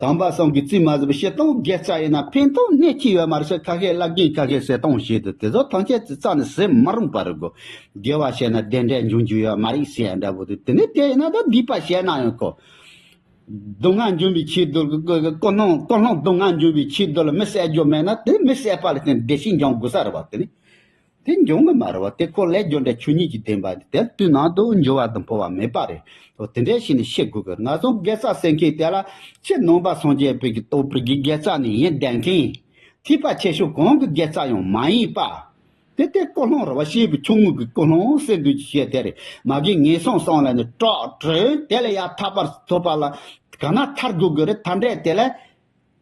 དམ་པ་སངས་རྒྱས་རྩིས་མ་ཟིན་པའི་སྤྱིར་བཏང་དགེ་རྩ་ཡིན་ན་ཕན་ཐོགས་གནད་ཅིག་ཡོད་མ་རེད་ཟེར་ཁ་ཤས་བླ་རྒན་ཁ་ཤས་ཟེར་སྟངས་བྱེད་དུ་དེ་ཚོ་ཐམས་ཅད་ཀྱི་རྩ་ནས་ཟེར་མ་རུང་པ་རེད་གོ། དགེ་བ་བྱས་ན་བདེ་འབྲས་འབྱུང་རྒྱུ་ཡོད་མ་རེད་ཟེར་ཡ་འདྲ་བོ་དེ། དེ་ནི་དེ་ཡིན་ན་ད་སྡིག་པ་བྱས་ན་ཡང་གོ། སྡུག་བསྔལ་འབྱུང་བའི་ཆེད་དུ་ཀུན་སློང་ཀུན་སློང་སྡུག་བསྔལ་འབྱུང་བའི་ཆེད་དུ་ལ་མི་བསད་རྒྱུ་མེད་ན་དེ་མི་བསད་པ་ལ་བརྟེན་བདེ་སྐྱིད་འབྱུང་དགོས་ས་རེད་བ། དེ་ནི་དེ་འབྱུང་གི་མ་རེད་བ། དེ་ཁོ་ལས་རྒྱུ་འབྲས་ཆོས་ཉིད་ཀྱི་བདེན་པ་དེ་དུས་ནང་དུ་འགྱུར་བ་དང་འཕོ་བ་མེད་པ་རེད། འོ་དེ་འདྲའི་ཞིག་ནི་ཤེས་དགོས་གི། ང་ཚོ་དགེ་རྩ་ཟེར་མཁན་དེ་ལ་ཕྱི་ནང་པ་སངས་རྒྱས་པའི་གི་རྟོགས་པའི་གི་དགེ་རྩ་ནི་ཡིན་བསྡད་མཁན། ཐེག་པ་ཆེ་ཤོས་གང་གི་དགེ་རྩ་ཡང་མ་ཡིན་པ། དེ་ལྟའི་ཀུན་སློང་རེད་བ། ཤེས་པའི་ཆུང་ངུ་གི་ཀུན་སློང་ཟེར་འདུག་ཅེས་བཤད་དེ་རེད། མ་གི་ངན་སོང་གསུམ་ལ་ནི་སྐྲག་དྲན། དེ་ལས་ཡར་ཐར་པར་ཐོབ་པ་ལ་ག་ན་ཐར་དགོས་གི་རེད། ཐར་འབྲས་དེ་ལས་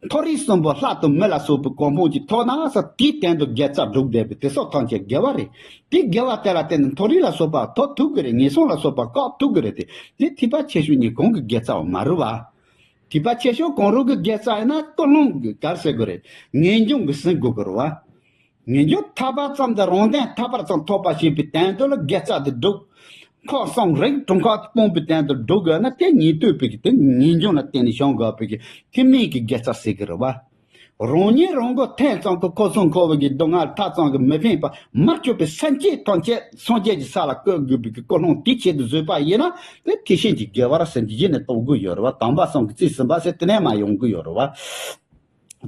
མཐོ་རིས་གསུམ་པོ་ལྷ་དང་མི་ལ་སོགས་པའི་གོ་འཕང་ཅིག་ཐོབ་ན་ས་དེའི་སྟེང་དུ་དགེ་རྩ་སྒྲུབ་བསྡད་པའི་དེ་སོགས་ཐམས་ཅད་དགེ་བ་རེད། དེ་དགེ་བ་དེ་ལ་བརྟེན་ནས་མཐོ་རིས་ལ་སོགས་པ་ཐོབ་ཐུབ་གི་རེད། ངན་སོང་ལ་སོགས་པ་བཀག་ཐུབ་གི་རེད་དེ། དེ་ཐེག་པ་ཆེ་ཤོས་གཉིས་གང་གི་དགེ་རྩ་བ་མ་རུང་བ། ཐེག་པ་ཆེ་ཤོས་གང་རུང་གི་དགེ་རྩ་ཡིན་ན་ཀུན་སློང་གི་གར་ཟེར་དགོས་རེད། ངེས་འབྱུང་གི་ཟིན་དགོས་གི་རེད་བ། ངེས་འབྱུང་ཐར་པ་ཙམ་དང་རང་དོན་ཐར་པ་ཙམ་ཐོབ་པ་ཞེས་པའི་དོན་དུ་ལ་དགེ་རྩ་དེ་སྒྲུབ། ཁམས་གསུམ་རིགས་དྲུག་ཁག་སྤོང་བའི་དོན་དུ་སྒྲུབ་དགོས་ན་དེ་ཉན་ཐོས་པའི་གི་དེ་ངེས་འབྱུང་ལ་བརྟེན་ནས་བྱུང་དགོས་པའི་གི་ཐེག་དམན་གྱི་དགེ་རྩ་ཟེར་གི་རེད་བ། རང་ཉིད་རང་མགོ་ཐོན་ཙམ་གྱི་ཁམས་གསུམ་འཁོར་བའི་གི་སྡུག་བསྔལ་ཐར་ཙམ་གྱི་མི་ཕན་པ་མར་གྱུར་པའི་སེམས་ཅན་ཐམས་ཅད་སངས་རྒྱས་ཀྱི་ས་ལ་བཀོད་དགོས་པའི་གི་ཀུན་སློང་དེ་ཆེད་དུ་བཟོས་པ་ཡིན་ན་དེ་ཐེག་ཆེན་གྱི་དགེ་བ་ར་ཟེར་གྱི་ཡིན་ནས་རྟོགས་དགོས་ཡོད་རེད་བ། དམ་པ་སངས་རྒྱས་རྩིས་ཟིན་པ་ཟེར་དེ་ནས་མ་ཡོང་གི་ཡོད་རེད་བ།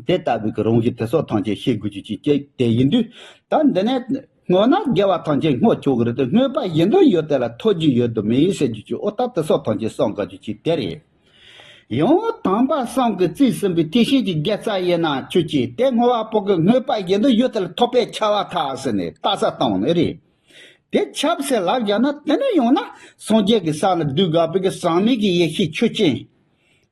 དེ་ལྟ་བུའི་གི་རང་བཞིན་དེ་སོགས་ཐམས་ཅད་ཤེས་དགོས་རྒྱུ་ཅིག་ཅིག་དེ་ཡིན་དུས། ད་འདི་ནས་བསྔོས་ན་དགེ་བ་ཐམས་ཅད་བསྔོ་ཆོག་གི་རེད་དེ། བསྔོས་པ་བཞིན་དུ་ཡོད་དེ་ལ་ཐོབ་རྒྱུ་ཡོད་དུ་མེད་ཟེར་རྒྱུ་ཅིག་འོ་ད་དེ་སོགས་ཐམས་ཅད་བསམ་དགོས་རྒྱུ་ཅིག་དེ་རེད། ཡང་དམ་པ་སངས་རྒྱས་རྩིས་ཟིན་པའི་ཐེག་ཆེན་གྱི་དགེ་རྩ་ཡིན་ན་ཆོས་ཅན། དེ་བསྔོ་བ་པོ་གི་བསྔོས་པ་བཞིན་དུ་ཡོད་དེ་ལ་ཐོབ་པས་ཁྱབ་པར་ཐལ་ཟེར་ནས་རྟགས་གསལ་བཏང་ནི་རེད། དེ་ཁྱབ་ཟེར་ལབ་བཞག་ན་དེ་ནི་ཡང་ན་སངས་རྒྱས་ཀྱི་ས་ལ་འདུས་དགོས་པའི་གི་ཟག་མེད་ཀྱི་ཡེ་ཤེས་ཆོས་ཅན།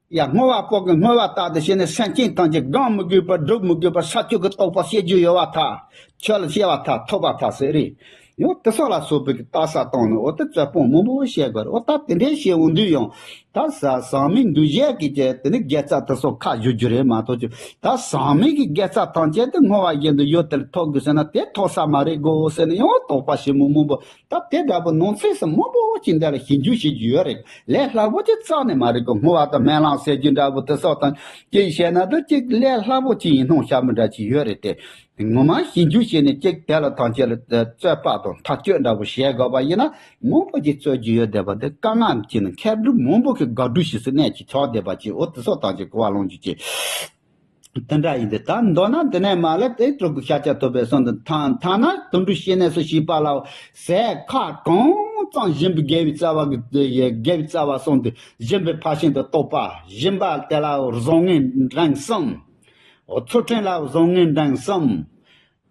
ཡ་བསྔོ་བ་པོ་གི་བསྔོ་བ་ལྟར་དུ་བྱས་ནས་སེམས་ཅན་ཐམས་ཅད་བསྒོམ་མི་དགོས་པར་སྒྲུབ་མི་དགོས་པར་ས་བཅུ་གི་རྟོགས་པ་སྐྱེ་རྒྱུ་ཡོད་པར་ཐལ། ཆོས་ལ་སྐྱེ་བར་ཐལ། ཐོབ་པར་ཐལ་ཟེར་རེད། ཡང་དེ་སོགས་ལ་སོགས་པའི་གི་རྟགས་གསལ་བཏང་ནས་འོ་དེ་རྩོད་སྤོང་མང་པོ་བཤད་དགོས་རེད། འོ་ད་དེ་འདྲའི་བཤད་འོང་དུས་ཡང་ད་ཟ་ཟག་མེད་འདུ་བྱེད་ཀྱི་ཅན་དེ་ནི་དགེ་རྩ་དེ་སོགས་ཁ་བསྒྱུར་རྒྱུ་རེད་མ་གཏོགས་ཀྱི་ད་ཟག་མེད་ཀྱི་དགེ་རྩ་ཐམས་ཅད་དེ་བསྔོ་བ་བཞིན་དུ་ཡོད་དེ་ལ་ཐོབ་དགོས་ཟེར་ན་དེ་ཐོབ་ས་མ་རེད་གོ་ཟེར་ནས་ཡང་དོགས་པ་ཞིབ་མོ་མང་པོ། ད་དེ་འདྲ་པོ་ནང་གསེས་སུ་མང་པོ་ཅིག་འདི་ལ་ཞིབ་འཇུག་བྱེད་རྒྱུ་ཡོད་རེད། ལས་སླ་པོ་ཅིག་རྩ་ནས་མ་རེད་གོ། བསྔོ་བ་དང་སྨོན་ལམ་ཟེར་རྒྱུ་འདྲ་པོ་དེ་སོགས་དང་ཅིག་བཤད་ན་དེ་ཅིག་ལས་སླ་པོ་ཅིག་ཡིན་སྣང་ཤར་མི་འདྲ་ཅིག་ཡོད་རེད་དེ། ངོ་མ་ཞིབ་འཇུག་བྱས་ནས་ཅིག་དེ་ལ་ཐམས་ཅད་ལ་རྩོད་པ་དང་ཐག་གཅོད་འདྲ་པོ་བྱེད་དགོས་པ་ཡིན་ན་མང་པོ་ཅིག་རྩོད་རྒྱུ་ཡོད་བསྡད་པ་འདི་དཀའ་ངལ་ཅིག་ནི་མཁས་གྲུབ་མང་པོ་གི་དགག་སྒྲུབ་བྱེད་སའི་གནས་ཅིག་ཆགས་བསྡད་པ་ཅིག་འོ་དེ་སོགས་ཐམས་ཅད་གོ་བ་ལོན་རྒྱུ་ཅིག་དེ་འདྲ་ཡིན་ཏེ། ད་མདོར་ན་འདི་ནས་མ་ལ་དེ་སྤྲུལ་སྐུ་ཤཱཀྱ་ཐུབ་པའི་གསུང་དུ། ཐ་ཐ་ན་དུད་འགྲོའི་སྐྱེ་གནས་སུ་སྐྱེས་པ་ལ་ཟས་ཁ་གང་ཙམ་སྦྱིན་པའི་དགེ་བའི་རྩ་བ་གི་དགེ་བའི་རྩ་བ་གསུམ་དེ། སྦྱིན་པའི་ཕར་ཕྱིན་དུ་རྟོགས་པ། སྦྱིན་པ་དེ་ལ་བཟང་ངན་འབྲིང་གསུམ། ཚུལ་ཁྲིམས་ལ་བཟང་ངན་འབྲིང་གསུམ།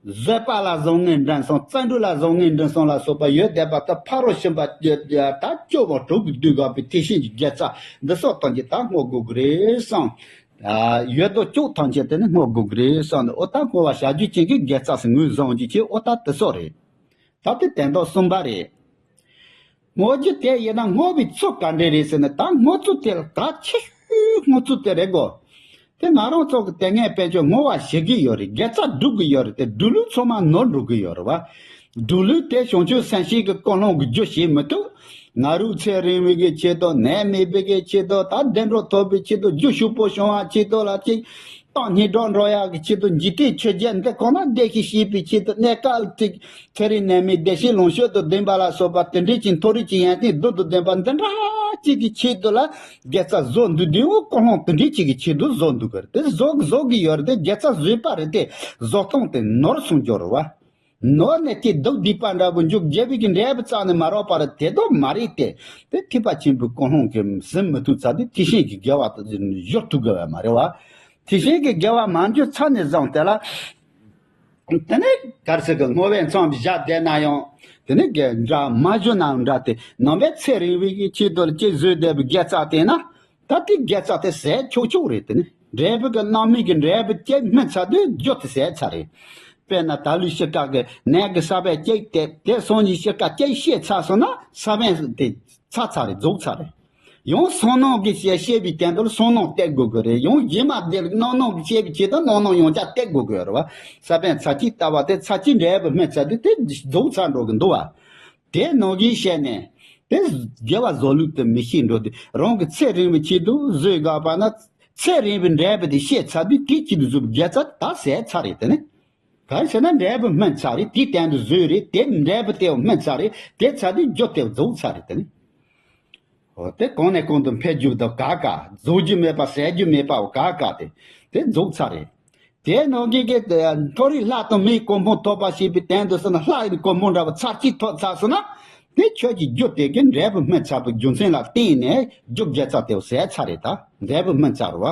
བཟོད་པ་ལ་བཟང་ངན་འབྲིང་གསུམ། བརྩོན་འགྲུས་ལ་བཟང་ངན་འབྲིང་གསུམ་ལ་སོགས་པ་ཡོད་བསྡད་པ་དེ་ཕ་རོལ་ཕྱིན་པ་ད་སྐྱོ་བ་དྲུག་གིས་བསྡུས་དགོས་པའི་དེ་བཞིན་གྱི་དགེ་རྩ་འདི་སོགས་ཐམས་ཅད་ད་བསྔོ་དགོས་ཀྱི་རེད་བསམ། ཡོད་དོ་ཅོག་ཐམས་ཅད་དེ་ནི་བསྔོ་དགོས་ཀྱི་རེད་བསམ་ནས། ཨོ་ད་བསྔོ་བ་བྱ་རྒྱུ་ཅན་གྱི་དགེ་རྩ་སུ་ངོས་བཟུང་རྒྱུ་ཅིག་ཨོ་ད་དེ་སོགས་རེད། ད་དེ་དོན་དག་གསུམ་པ་རེད། བསྔོ་རྒྱུ་དེ་ཡིན་ན་བསྔོ་བའི་ཚུལ་ག་འདྲ་རེད་ཟེར་ན། ད་བསྔོ་ཚུལ་དེ་ལ་གལ་ཆེ་ཤོས་བསྔོ་ཚུལ་དེ་རེད་གོ། དེ་ང་རང་ཚོ་གི་དེ་སྔའི་དཔེ་ཆོས་བསྔོ་བ་བྱེད་ཀྱི་ཡོད་རེད། དགེ་རྩ་སྒྲུབ་ཀྱི་ཡོད་རེད། དེ་སྒྲུབ་ལུགས་ཚང་མ་ནོར་འགྲོ་གི་ཡོད་རེད་བ། སྒྲུབ་ལུགས་དེ་བྱང་ཆུབ་སེམས་བསྐྱེད་ཀྱི་ཀུན་སློང་གི་རྒྱུ་བྱེད་མི་ཐུབ། ང་རང་ཚེ་རིང་བའི་གི་ཆེད་དུ། ནད་མེད་པའི་གི་ཆེད་དུ། ད་བདེ་འགྲོ་ཐོབ་པའི་ཆེད་དུ། རྒྱུ་ཕྱུག་པོ་བྱུང་བའི་ཆེད་དུ་ལ་ཅིག་ཏང་སྙིང་གྲོགས་འགྲོ་ཡག་གི་ཆེད་དུ། འཇིག་རྟེན་ཆོས་བརྒྱད་འདི་གང་ན་བདེ་ཞིང་སྐྱིད་པའི་ཆེད་དུ། གནས་སྐབས་ཅིག་ཚེ་རིང་ནད་མེད་བདེ་གཤེགས་ལོངས་སྤྱོད་དང་ལྡན་པ་ལ་སོགས་པ་དེ་འདྲའི་ཅིག་མཐོ་རིས་ཀྱི་ཡོན་ཏན་བདུན་དང་ལྡན་པ་འདི་འདྲ་ཅིག་གི་ཆེད་དུ་ལ་དགེ་རྩ་བཟོ་འདུག་དུས། འོ་ཀུན་སློང་དེ་འདྲའི་ཅིག་གི་ཆེད་དུ་བཟོ་འདུག་གི་རེད། དེ་བཟོ་བཟོ་གི་ཡོད་རེད། དེ་དགེ་རྩ་བཟོས་པ་རེད། དེ་བཟོ་སྟངས་དེ་ནོར་སོང་འགྱོ་རེད་བ། ནོར་ནས་ཅིག་སྡུག་སྡིག་པ་འདྲ་པོ་འཇུག་རྒྱལ་བའི་གི་འབྲས་བུ་རྩ་ནས་མ་རག་པ་རེད། དེ་དོ་མ་རེད་དེ། དེ་ཐེག་པ་ཆེན་པོའི་ཀུན་སློང་གིས་ཟིན་མི་ཐུབ་ཚར་དུས་དེ་བཞིན་གྱི་དགེ་བ་དེ་སྦྱོར་ཐུབ་དགོས་པ་མ་རེད་བ། དེ་བཞིན་གྱི་དགེ་བ་མ་འཇུག་ཚར་ནས་བཟུང་དེ་ལ། དེ་ནས་ག་རེ་ཟེར་གི། བསྔོ་བའི་མཚམས་བཞག་བསྡད་ན་ཡང་། དེ་ནས་དགེ་འདྲ་མ་ཞུ་ནའང་འདྲ་སྟེ། ནང་པའི་ཚེ་རིང་བའི་གི་ཆེད་དུ་ལ་ཅིག་བཟོས་བསྡད་པའི་དགེ་རྩ་དེ་ན། ད་དེ་དགེ་རྩ་དེ་ཟད་ཆོག་ཆོག་རེད། དེ་ནི་འབྲས་བུ་གི་རྣམ་སྨིན་གྱི་འབྲས་བུ་སྐྱེ་སྨིན་ཚར་དུས་རྒྱུ་དེ་ཟད་ཚར་རེད། དཔེར་ན་ད་ལོའི་ཕྱི་ཁ་གི་ནད་ཀྱི་ས་བོན་སྐྱེས་ཏེ། དེ་སོང་ནས་ཕྱི་ཁ་སྐྱེ་ཤེས་ཚར་སོང་ན་ས་བོན་དེ་ཚར་ཚར་རེད། རྫོགས་ཚར་རེད། ཡང་བསམ་སྣང་གི་ཤེས་ཤེས་པའི་སྟེང་དུ་བསམ་སྣང་གཏད་དགོས་ཀྱི་རེད། ཡང་གཞན་མ་དེ་ལ་རྣམ་སྣང་གི་ཤེས་པའི་ཆེད་དུ་རྣམ་སྣང་ཡང་བསྐྱར་གཏད་དགོས་ཀྱི་ཡོད་རེད་བ། ས་བོན་ཚར་གཅིག་བཏབ་པ་དེ་ཚར་གཅིག་འབྲས་བུ་སྨིན་ཚར་དུས་དེ་རྫོགས་ཚར་འགྲོ་གི་འདུག་བ། དེ་ནང་བཞིན་བཤད་ནས། དེ་དགེ་བ་བཟོ་ལུགས་དེ་མི་ཤེས་འགྲོ་དུས། རང་གི་ཚེ་རིང་བའི་ཆེད་དུ་བཟོས་དགོས་པ་ན། ཚེ་རིང་བའི་འབྲས་བུ་དེ་ཤེས་ཚར་དུས་དེའི་ཆེད་དུ་བཟོས་པའི་དགེ་རྩ་ད་ཟད་ཚར་རེད། དེ་ནི་ག་རེ་ཟེར་ན་འབྲས་བུ་སྨིན་ཚར་རེད། དེའི་སྟེང་དུ་བཟོས་རེད། དེ་འབྲས་བུ་དེ་སྨིན་ཚར་རེད། དེ་ཚར་དུས་རྒྱུ་དེ་རྫོགས་ཚར་རེད། དེ་ནི། འོ་དེ་གོང་ནས་གོང་དུ་འཕེལ་རྒྱུ་དང་ག་ག། རྫོགས་རྒྱུ་མེད་པ་ཟད་རྒྱུ་མེད་པའོ་ག་ག་དེ། དེ་རྫོགས་ཚར་རེད། དེ་ནང་བཞིན་གྱི་མཐོ་རིས་ལྷ་དང་མིའི་གོ་འཕང་ཐོབ་པ་ཞེས་པའི་དོན་དུ་ཟེར་ན། ལྷ་ཡི་གོ་འཕང་འདྲ་བ་ཚར་གཅིག་ཐོབ་ཚར་སོང་ན། དེ་ཁྱོད་ཀྱི་རྒྱུ་དེ་གི་འབྲས་བུ་སྨིན་ཚར་བའི་རྒྱུ་མཚན་ལ་བརྟེན་ནས་རྒྱུ་དགེ་རྩ་དེ་ཟད་ཚར་རེད། ད་འབྲས་བུ་སྨིན་ཚར་བ།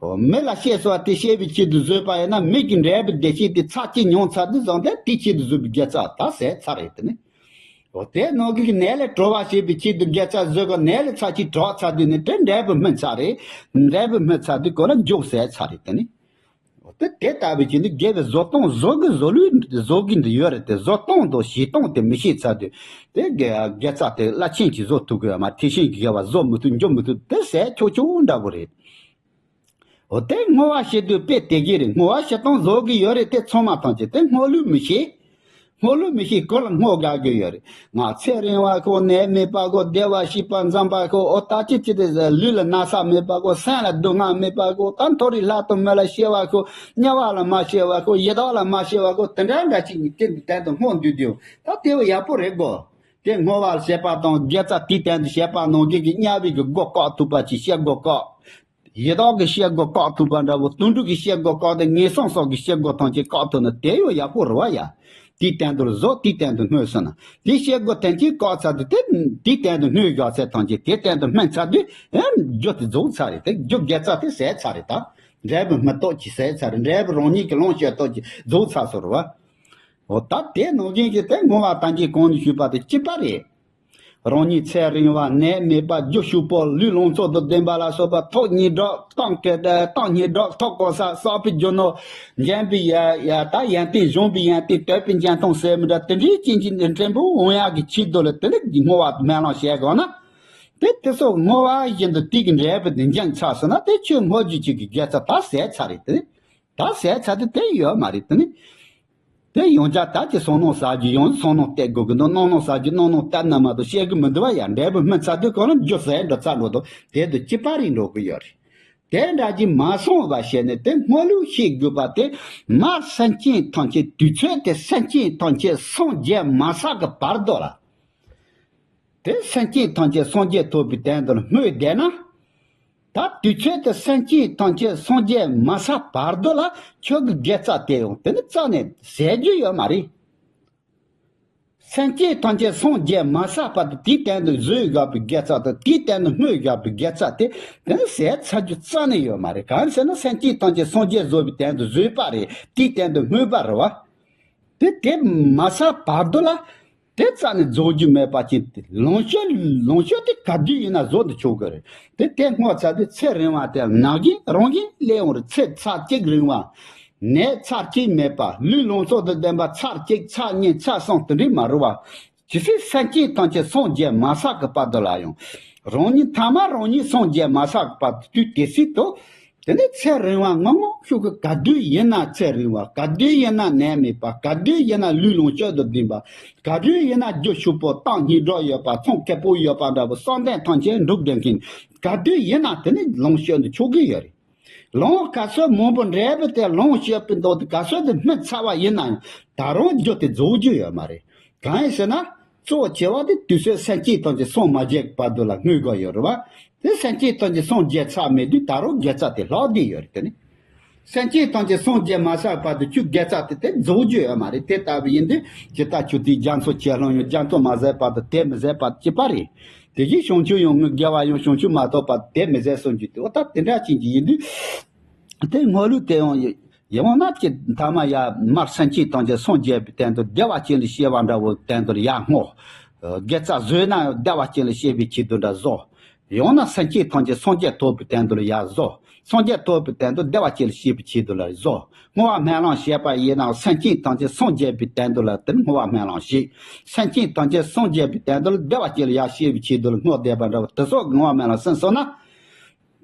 འོ་མི་ལ་གཤེ་གསོ་བ་དེ་གཤེ་བའི་ཆེད་དུ་བཟོས་པ་ཡིན་ན། མི་གི་འབྲས་བུ་བདེ་གཤེགས་དེ་ཚར་གཅིག་མྱོང་ཚར་དུས་ཙང་དེ་དེའི་ཆེད་དུ་བཟོས་པའི་དགེ་རྩ་ད་ཟད་ཚར་རེད། དེ་ནི། འོ་དེ་ནང་གི་ནད་ལས་གྲོལ་བ་བྱེད་པའི་ཆེད་དུ་དགེ་རྩ་བཟོས་གོ། ནད་ལས་ཚར་གཅིག་དྲག་ཚར་དུས་ནི་དེ་འབྲས་བུ་སྨིན་ཚར་རེད། འབྲས་བུ་སྨིན་ཚར་དུས་གོ་ལ་རྒྱུ་ཟད་ཚར་རེད། དེ་ནི། འོ་དེ་དེ་ལྟ་བུའི་ཆེད་དུ་དགེ་བའི་བཟོ་སྟངས་བཟོ་གི་བཟོ་ལུགས་བཟོ་གི་འདི་ཡོད་རེད་དེ། བཟོ་སྟངས་དང་བྱེད་སྟངས་དེ་མི་ཤེས་ཚར་དུས་དེ་དགེ་དགེ་རྩ་དེ་རླབས་ཆེན་གྱི་བཟོ་ཐུབ་གི་ཡོད་མ། དེ་བཞིན་གྱི་དགེ་བ་བཟོ་མི་ཐུབ། འཇོམས་མི་ཐུབ། དེ་ཟད་ཆོག་ཆོག་འདྲ་པོ་རེད། འོ་དེ་བསྔོ་བ་བྱེད་དུས་དཔེ་དེ་གི་རེད། བསྔོ་བ་བྱེད་སྟངས་བཟོ་གི་ཡོད་རེད། དེ་ཚང་མ་ཐམས་ཅད་དེ་བསྔོ་ལུགས་མི་ཤེས། བསྔོ་ལུགས་མི་ཤེས་གོ་ལ་བསྔོ་དགའ་གི་ཡོད་རེད། ང་ཚེ་རིང་བ་ཁོ། ནད་མེད་པ་ཁོ། བདེ་བ་ཞིག་པ་འཛོམས་པ་ཁོ། འོ་ད་ཅི་ཅི་དེ་ལུས་ལ་ན་ཚ་མེད་པ་ཁོ། སེམས་ལ་སྡུག་བསྔལ་མེད་པ་ཁོ། ད་མཐོ་རིས་ལྷ་དང་མི་ལ་གཤེ་བ་ཁོ། དམྱལ་བ་ལ་མ་གཤེ་བ་ཁོ། ཡི་དྭགས་ལ་མ་གཤེ་བ་ཁོ། དེ་འདྲ་འདྲ་ཅིག་དེ་འདི་དོན་དུ་བསྔོ་འདུག་དུས་ད་དེ་བ་ཡག་པོ་རེད་གོ། དེ་བསྔོ་བ་བྱེད་པ་དང་དགེ་རྩ་དེའི་སྟེང་དུ་བྱེད་པ་ནང་བཞིན་གྱི་དམྱལ་བའི་གི་སྒོ་བཀག་ཐུབ་པ་ཅིག་གཤེ་སྒོ་བཀག་དེ་ཡི་དྭགས་ཀྱི་གཤེ་སྒོ་བཀག་ཐུབ་པ་འདྲ་བོ། དུད་འགྲོ་གི་གཤེ་སྒོ་བཀག་སྟེ་ངན་སོང་སོགས་ཀྱི་གཤེ་སྒོ་ཐམས་ཅད་བཀག་ཐུབ་ན་དེ་ཡང་ཡག་པོ་རེད་བ་ཡ། དེའི་སྟེང་དུ་བཟོ། དེའི་སྟེང་དུ་བསྔོས་སོང་ན། དེའི་གཤེ་སྒོ་ཐམས་ཅད་བཀག་ཚར་དུས་དེ། དེའི་སྟེང་དུ་བསྔོས་བཞག་ཚད་ཐམས་ཅད་དེའི་སྟེང་དུ་སྨིན་ཚར་དུས། ཨེ། རྒྱུ་དེ་རྫོགས་ཚར་རེད། དེ་རྒྱུ་དགེ་རྩ་དེ་ཟད་ཚར་རེད། ད་འབྲས་བུ་སྨིན་སྟོབས་ཀྱིས་ཟད་ཚར་རེད། འབྲས་བུ་རང་ཉིད་ཀྱི་ལོངས་སྤྱོད་སྟོབས་ཀྱིས་རྫོགས་ཚར་སོང་རེད་བ། འོ་ད་དེ་ནང་བཞིན་གྱི་དེ་བསྔོ་བ་ད་གིན་གོང་ནས་ཞུས་པ་དེ་གཅིག་པ་རེད། རང་ཉིད་ཚེ་རིང་བ། ནད་མེད་པ། རྒྱུ་ཕྱུག་པོ། ལུས་ལོངས་སྤྱོད་དང་ལྡན་པ་ལ་སོགས་པ། ཐོབ་སྙིང་གྲགས་ཐོབ་གོ་ས། བསགས་པའི་རྒྱུ་ནོར། འཇོམས་པའི་ཡ་ཡ་ད་ཡོན་ཏན། སྦྱོང་བའི་ཡོན་ཏན། དད་པའི་འཇོན་ཐང་ཟེར་མི་འདྲ་དེ་འདྲའི་ཅན་གྱི་ཕྲན་བུ་འོང་ཡག་གི་ཆེད་དུ་ལ་དེ་ལ་བསྔོ་བ་སྨོན་ལམ་བྱེད་དགོས་ན། དེ་དེ་སོགས་བསྔོ་བ་བཞིན་དུ་དེ་གི་འབྲས་བུ་དེ་འབྱུང་ཚར་སོང་ན་དེ་ཁྱོད་བསྔོ་རྒྱུ་གཅིག་གི་དགེ་རྩ་ད་ཟད་ཚར་རེད་དེ། ད་ཟད་ཚར་དུས་དེ་ཡོད་མ་རེད་དེ་ནི། དེ་ཡང་བསྐྱར་ད་ཀྱི་བསམ་སྣང་བྱ་རྒྱུ་ཡང་བསམ་སྣང་གཏད་དགོས་ཀྱི་འདུག་རྣམ་སྣང་བྱ་རྒྱུ་རྣམ་སྣང་གཏད་ན་མ་གཏོགས་བཤད་གི་མི་འདུག་བ་ཡ། འབྲས་བུ་སྨིན་ཚར་དུས་གང་ལ་རྒྱུ་ཟད་འགྲོ་ཚར་འགྲོ་དང་དེ་དང་གཅིག་པ་རེད་འགྲོ་གི་ཡོད་རེད། དེ་འདྲ་ཅིག་མ་སོང་བ་བྱས་ནས་དེ་བསྔོ་ལུགས་ཤེས་དགོས་པ་དེ། མ་སེམས་ཅན་ཐམས་ཅད་དུས་ཚོད་དེ་སེམས་ཅན་ཐམས་ཅད་སངས་རྒྱས་མ་ཚར་གི་བར་དུ་ལ། དེ་སེམས་ཅན་ཐམས་ཅད་སངས་རྒྱས་ཐོབ་པའི་དོན་དུ་ལ་བསྔོས་བསྡད་ན། ད་དུས་ཚོད་དེ་སེམས་ཅན་ཐམས་ཅད་སངས་རྒྱས་མ་ཚར་བར་དུ་ལ་ཁྱོད་ཀྱི་དགེ་རྩ་དེ་ཡང་དེ་ནི་རྩ་ནས་ཟད་རྒྱུ་ཡོད་མ་རེད། སེམས་ཅན་ཐམས་ཅད་སངས་རྒྱས་མ་ཚར་བར་དུ་དེའི་སྟེང་དུ་བཟོས་བཞག་པའི་དགེ་རྩ་དང་དེའི་སྟེང་དུ་བསྔོས་བཞག་པའི་དགེ་རྩ་དེ་དེ་ནི་ཟད་ཚར་རྒྱུ་རྩ་ནས་ཡོད་མ་རེད། གང་ཟེར་ན་སེམས་ཅན་ཐམས་ཅད་སངས་རྒྱས་བཟོ་བའི་སྟེང་དུ་བཟོས་པ་རེད། དེའི་སྟེང་དུ་བསྔོས་པ་རེད་བ། དེ་དེ་མ་ཚར་བར་དུ་ལ་དེ་རྩ་ནས་རྫོགས་རྒྱུ་མེད་པ་ཅིག་དེ་ལོངས་སྤྱོད་ལོངས་སྤྱོད་དེ་ག་དུས་ཡིན་ན་བཟོ་དུ་ཆོག་གི་རེད། དེ་དེ་སྔོ་ཚར་དུས་ཚེ་རིང་བ་དེ་ན་གིན་རང་གིན་སླེབས་ཡོང་རེད། ཚེ་ཚར་གཅིག་རིང་བ། ནད་ཚར་གཅིག་མེད་པ། ལུས་ལོངས་སྤྱོད་དང་ལྡན་པ་ཚར་གཅིག་ཚར་གཉིས་ཚར་གསུམ་དེ་འདྲས་མ་རུང་བ། ཇི་སྲིད་སེམས་ཅན་ཐམས་ཅད་སངས་རྒྱས་མ་ཚར་གི་བར་དུ་ལ་ཡང་། རང་ཉིད་ཐ་མ་རང་ཉིད་སངས་རྒྱས་མ་ཚར་གི་བར་དུ་དུས་དེ་སྲིད་དུ། དེ་ནས་ཚེ་རིང་བ་ངོ་མ་ཤུགས་ཀྱིས་ག་དུས་ཡིན་ན་ཚེ་རིང་བ། ག་དུས་ཡིན་ན་ནད་མེད་པ། ག་དུས་ཡིན་ན་ལུས་ལོངས་སྤྱོད་དང་ལྡན་པ། ག་དུས་ཡིན་ན་རྒྱུ་ཕྱུག་པོ་སྟེང་སྙིང་རོ་ཡོད་པ། ཚོང་ཁེ་པོ་ཡོད་པ་འདྲ་བོ་བསམ་གཏན་ཐམས་ཅད་འགྲུབ་བསྡད་མཁན། ག་དུས་ཡིན་ན་དེ་ནི་ལོངས་སྤྱོད་དུ་ཆོག་གི་ཡོད་རེད། ལོངས་ག་ཚོད་མང་པོ་འདྲ་བོ་དེ་ལོངས་སྤྱོད་པའི་མདོ་དེ་ག་ཚོད་དེ་སྨིན་ཚར་བ་ཡིན་ན་ཡང་ད་རུང་རྒྱུ་དེ་རྫོགས་རྒྱུ་ཡོད་མ་རེད། གང་ཡིན་ཟེར་ན། གཙོ་བོ་ཆེ་བ་དེ་དུས་ཚོད་སེམས་ཅན་ཐམས་ཅད་སངས་མ་རྒྱས་བར་དུ་ལ་བསྔོས་དགོས་ཡོད་རེད་བ། དེ་སེམས་ཅན་ཐམས་ཅད་སངས་རྒྱས་ཚར་མེད་དུས་ད་རུང་དགེ་རྩ་དེ་ལྷག་བསྡད་ཡོད་རེད། དེ་ནི། སེམས་ཅན་ཐམས་ཅད་སངས་རྒྱས་མ་ཚར་བར་དུ་ཁྱོད་དགེ་རྩ་དེ་དེ་རྫོགས་རྒྱུ་ཡོད་མ་རེད། དེ་ལྟ་བུ་ཡིན་དུས་ཇི་ལྟར་ཆུ་དེའི་རྒྱ་མཚོ་ཆེ་ལྷུང་ཡང་རྒྱ་མཚོ་མ་ཟད་བར་དུ་དེ་མི་ཟད་པ་གཅིག་པ་རེད། དེ་བཞིན་བྱང་ཆུབ་ཡོན་ཏན་དགེ་བ་ཡང་བྱང་ཆུབ་མ་ཐོབ་བར་དུ་དེ་མི་ཟད་གསུངས་རྒྱུ་དེ་འོ་ད་དེ་འདྲ་ཅན་གྱི་ཡིན་དུས། དེ་སྔོན་ལུགས་དེ་ཡང་ཡིན་ཡིན་ན་ཅི་ཐ་མ་ཡ་མར་སེམས་ཅན་ཐམས་ཅད་སངས་རྒྱས་པའི་སྟེང་དུ་བདེ་བ་ཅན་ལ་སྐྱེ་བ་འདྲ་བོ་སྟེང་དུ་ཡར་བསྔོ། དགེ་རྩ་བཟོས་ན་བདེ་བ་ཅན་ལ་སྐྱེ་བའི་ཆེད་དུ་འདྲ་བཟོ། ཡང་ན་སེམས་ཅན་ཐམས་ཅད་སངས་རྒྱས་ཐོབ་པའི་སྟེང་དུ་ཡར་བཟོ། སངས་རྒྱས་ཐོབ་པའི་སྟེང་དུ་བདེ་བ་ཅན་ལ་སྐྱེ་བའི་ཆེད་དུ་ལ་བཟོ། བསྔོ་བ་སྨོན་ལམ་བྱས་པ་ཡིན་ན་སེམས་ཅན་ཐམས་ཅད་སངས་རྒྱས་པའི་སྟེང་དུ་ལ་དེར་བསྔོ་བ་སྨོན་ལམ་བྱེད། སེམས་ཅན་ཐམས་ཅད་སངས་རྒྱས་པའི་སྟེང་དུ་ལ་བདེ་བ་ཅན་ལ་ཡར་སྐྱེ་བའི་ཆེད་དུ་ལ་བསྔོ་བསྡད་པ་འདྲ་བོ་དེ་ཚོ་བསྔོ་བ་སྨོན་ལམ་སེམས་གསོ་ན།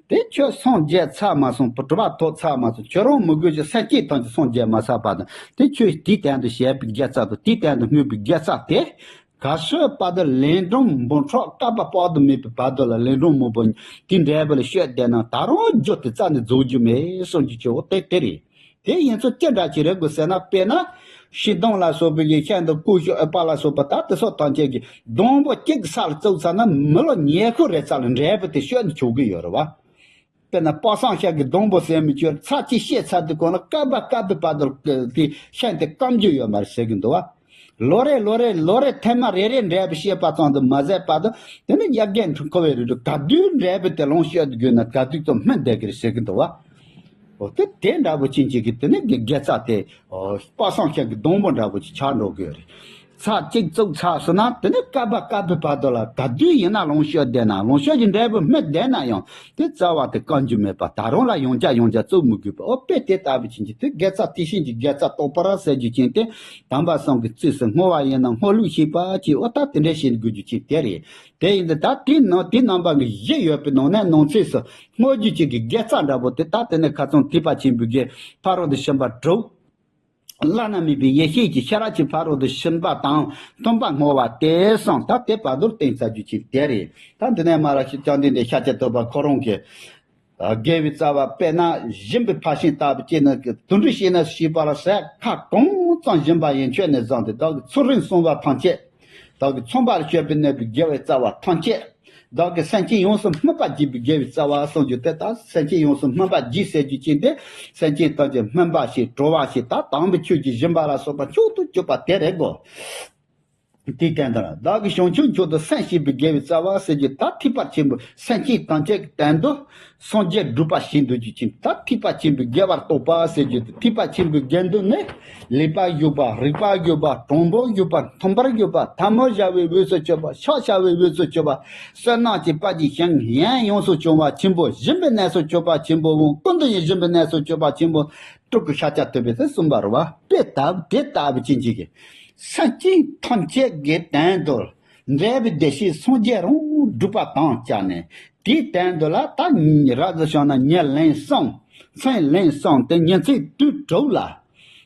དེ་ཁྱོད་སངས་རྒྱས་ཚར་མ་སོང་། གྲུབ་པ་ཐོབ་ཚར་མ་སོང་། ཁྱོད་རང་མི་དགོས་ཀྱི་སེམས་ཅན་ཐམས་ཅད་སངས་རྒྱས་མ་ཚར་བར་དུ་དེ་ཁྱོད་དེའི་སྟེང་དུ་བྱས་པའི་དགེ་རྩ་དང་དེའི་སྟེང་དུ་བསྔོས་པའི་དགེ་རྩ་དེ་ག་ཚོད་བར་དུ་ལན་གྲངས་འབུམ་ཕྲག་བསྐལ་པ་དཔག་ཏུ་མེད་པའི་བར་དུ་ལ་ལན་གྲངས་མང་པོ་དེ་འདྲ་བ་ལ་བཤད་བསྡད་ན་ད་རུང་རྒྱུ་དེ་རྩ་ནས་རྫོགས་རྒྱུ་མེད་གསུང་རྒྱུ་ཆེ་བོ་དེ་དེ་རེད། དེ་ཡིན་ཚུལ་ཅི་འདྲ་ཅིག་རེད་དགོས་ཟེར་ན། དཔེར་ན་ཤིང་སྡོང་ལ་སོགས་པའི་གི་ཤིང་དང་ཀུ་ཤུ་ཨ་པ་ལ་སོགས་པ་ད་དེ་སོགས་ཐམས་ཅད་ཀྱི་སྡོང་པོ་གཅིག་ས་ལ་བཙུགས་ཚར་ན་མི་ལོ་ཉི་ཤུ་རེ་ཙམ་ལ་འབྲས་བུ་དེ་སྤྱོད་ནས་ཆོག་གི་ཡོད་རེད་བ། དཔེར་ན་དཔག་བསམ་ཤིང་གི་སྡོང་པོ་ཟེར་མི་ཁྱོད་ཚར་གཅིག་བཤས་ཚར་དུས་གོང་ན་བསྐལ་པ་བསྐལ་པའི་བར་དུ་དེ་ཤིང་དེ་སྐམ་རྒྱུ་ཡོད་མ་རེད་ཟེར་གི་འདུག་བ། ལོ་རེ་ལོ་རེ་ལོ་རེ་ཐེངས་མ་རེ་རེ་འབྲས་བུ་བཤས་པ་ཙམ་དུ་མ་ཟད་བར་དུ་དེ་ནི་དབྱར་དགུན་འཁོར་བའི་རིགས་དྲུག་ག་དུས་འབྲས་བུ་དེ་ལོངས་སྤྱོད་དགོས་ན་ག་དུས་ཙམ་སྨིན་བསྡད་ཀྱི་རེད་ཟེར་གི་འདུག་བ། འོ་དེ་དེ་འདྲ་བོ་ཅན་ཅིག་གིས་དེ་ནི་དགེ་དགེ་རྩ་དེ་དཔག་བསམ་ཤིང་གི་སྡོང་པོ་འདྲ་བོ་ཅིག་ཆགས་འགྲོ་གི་རེད། ཚར་གཅིག་བཙུགས་ཚར་སོང་ན་དེ་ནི་བསྐལ་པ་བསྐལ་པའི་བར་དུ་ལ་ག་དུས་ཡིན་ན་ལོངས་སྤྱོད་བསྡད་ན་ལོངས་སྤྱོད་ཀྱི་འབྲས་བུ་སྨིན་བསྡད་ན་ཡང་དེ་རྩ་བ་དེ་བཀག་རྒྱུ་མེད་པ་ད་རུང་ལ་ཡང་བསྐྱར་ཡང་བསྐྱར་བཙུགས་མི་དགོས་པ། འོ་དཔེ་དེ་ལྟ་བུ་ཅན་གྱི་དེ་དགེ་རྩ་དེ་བཞིན་གྱི་དགེ་རྩ་རྟོགས་པར་ཟེར་རྒྱུ་ཅན་དེ་དམ་པ་སངས་རྒྱས་ཀྱི་རྩིས་སུ་བསྔོ་བ་ཡིན་ན་བསྔོ་ལུགས་ཤེས་པ་ཅིག་འོ་ད་དེ་འདྲ་བྱེད་དགོས་རྒྱུ་ཅན་དེ་རེད། དེ་ཡིན་དུས་ད་དེའི་ནང་དེའི་རྣམ་པ་གི་བཞི་ཡོད་པའི་ནང་ནས་ནང་གསེས་སུ། བསྔོ་རྒྱུ་གཅིག་གི་དགེ་རྩ་འདྲ་པོ་དེ་ད་དེ་ནས་ཁ་སང་ཐེག་པ་ཆེན་པོའི་དགེ་ཕ་རོལ་ཏུ་ཕྱིན་པ་དྲུག་བླ་ན་མེད་པའི་ཡེ་ཤེས་ཀྱི་ཤེས་རབ་ཀྱི་ཕ་རོལ་ཏུ་ཕྱིན་པ་དང་མཐུན་པར་བསྔོ་བ་དེ་གསུངས། ད་དེ་བར་དུ་བསྟན་ཚར་རྒྱུ་གཅིག་དེ་རེད། ད་འདི་ནས་མར་ཞིག་བཅོམ་ལྡན་འདས་ཤཱཀྱ་ཐུབ་པ་ཁོ་རང་གིས་དགེ་བའི་རྩ་བ་དཔེར་ན་སྦྱིན་པའི་ཕར་ཕྱིན་ལྟ་བུ་སྐྱེས་ནས་དུད་འགྲོ་བྱས་ན་ཤེས་པ་ལ་ཟད་ཁ་གང་ཙམ་སྦྱིན་པ་ཡིན་ཆོས་ནས་བཟུང་སྟེ་བདག་གི་ཚུལ་ཁྲིམས་སྲུང་བ་ཐམས་ཅད། བདག་གི་མཚུངས་པར་སྤྱོད་པའི་གནས་པའི་དགེ་བའི་རྩ་བ་ཐམས་ཅད། བདག་གི་སེམས་ཅན་ཡོངས་སུ་སྨིན་པར་བགྱིས་པའི་དགེ་བའི་རྩ་བ་གསུངས་རྒྱུ་དེ་ལྟར་སེམས་ཅན་ཡོངས་སུ་སྨིན་པར་བགྱིས་ཟེར་རྒྱུ་ཅན་དེ་སེམས་ཅན་ཐམས་ཅད་སྨིན་པ་ཞིག་གྲོལ་བ་ཞིག་ད་དམ་པའི་ཆོས་ཀྱི་སྦྱིན་པ་ལ་སོགས་པ་མཆོག་ཏུ་གྱུར་པ་དེ་རེད་གོ། དེའི་སྟེང་དུ་བདག་གི་བྱང་ཆུབ་མཆོག་ཏུ་སེམས་བསྐྱེད་པའི་དགེ་བའི་རྩ་བ་ཟེར་རྒྱུ་ད་ཐེག་པ་ཆེན་པོའི་སེམས་ཅན་ཐམས་ཅད་ཀྱི་སྟེང་དུ། སངས་རྒྱས་སྒྲུབ་པ་ཞིག་འདོད་རྒྱུ་ཅན་ད་ཐེག་པ་ཆེན་པོའི་དགེ་བར་རྟོགས་པ་ཟེར་རྒྱུ་དེ་ཐེག་པ་ཆེན་པོའི་དགེ་འདུན་ནི་ལེགས་པར་གྱུར་པ་རིགས་པར་གྱུར་པ་དྲང་པོར་གྱུར་པ་མཐུན་པར་གྱུར་པ་ཐལ་མོ་སྦྱར་བའི་འོས་སུ་གྱུར་པ་ཕྱག་བྱ་བའི་འོས་སུ་གྱུར་པ་བསོད་ནམས་ཀྱི་དཔལ་གྱི་ཞིང་ཡོངས་སུ་སྐྱོང་བ་ཆེན་པོ་སྦྱིན་པའི་གནས་སུ་གྱུར་པ་ཆེན་པོ་འོང་ཀུན་ཏུ་ཡང་སྦྱིན་པའི་གནས་སུ་གྱུར་པ་ཆེན་པོ་སྤྲུལ་སྐུ་ཤཱཀྱ་ཐུབ་པས་དེ་གསུངས་པ་རེད་བ། དཔེ་ལྟ་བུ་དེ་ལྟ་བུ་ཅན་ཅིག་གིས། སེམས་ཅན་ཐམས་ཅད་ཀྱི་སྟེང་དུ་འབྲས་བུ་བདེ་གཤེགས་སངས་རྒྱས་རང་སྒྲུབ་པ་དང་བཅས་ནས་དེའི་སྟེང་དུ་ལ་ད་རབ་ཏུ་བྱུང་ན་ཉིན་ལན་གསུམ་མཚན་ལན་གསུམ་དེ་ཉིན་མཚན་དུས་དྲུག་ལ་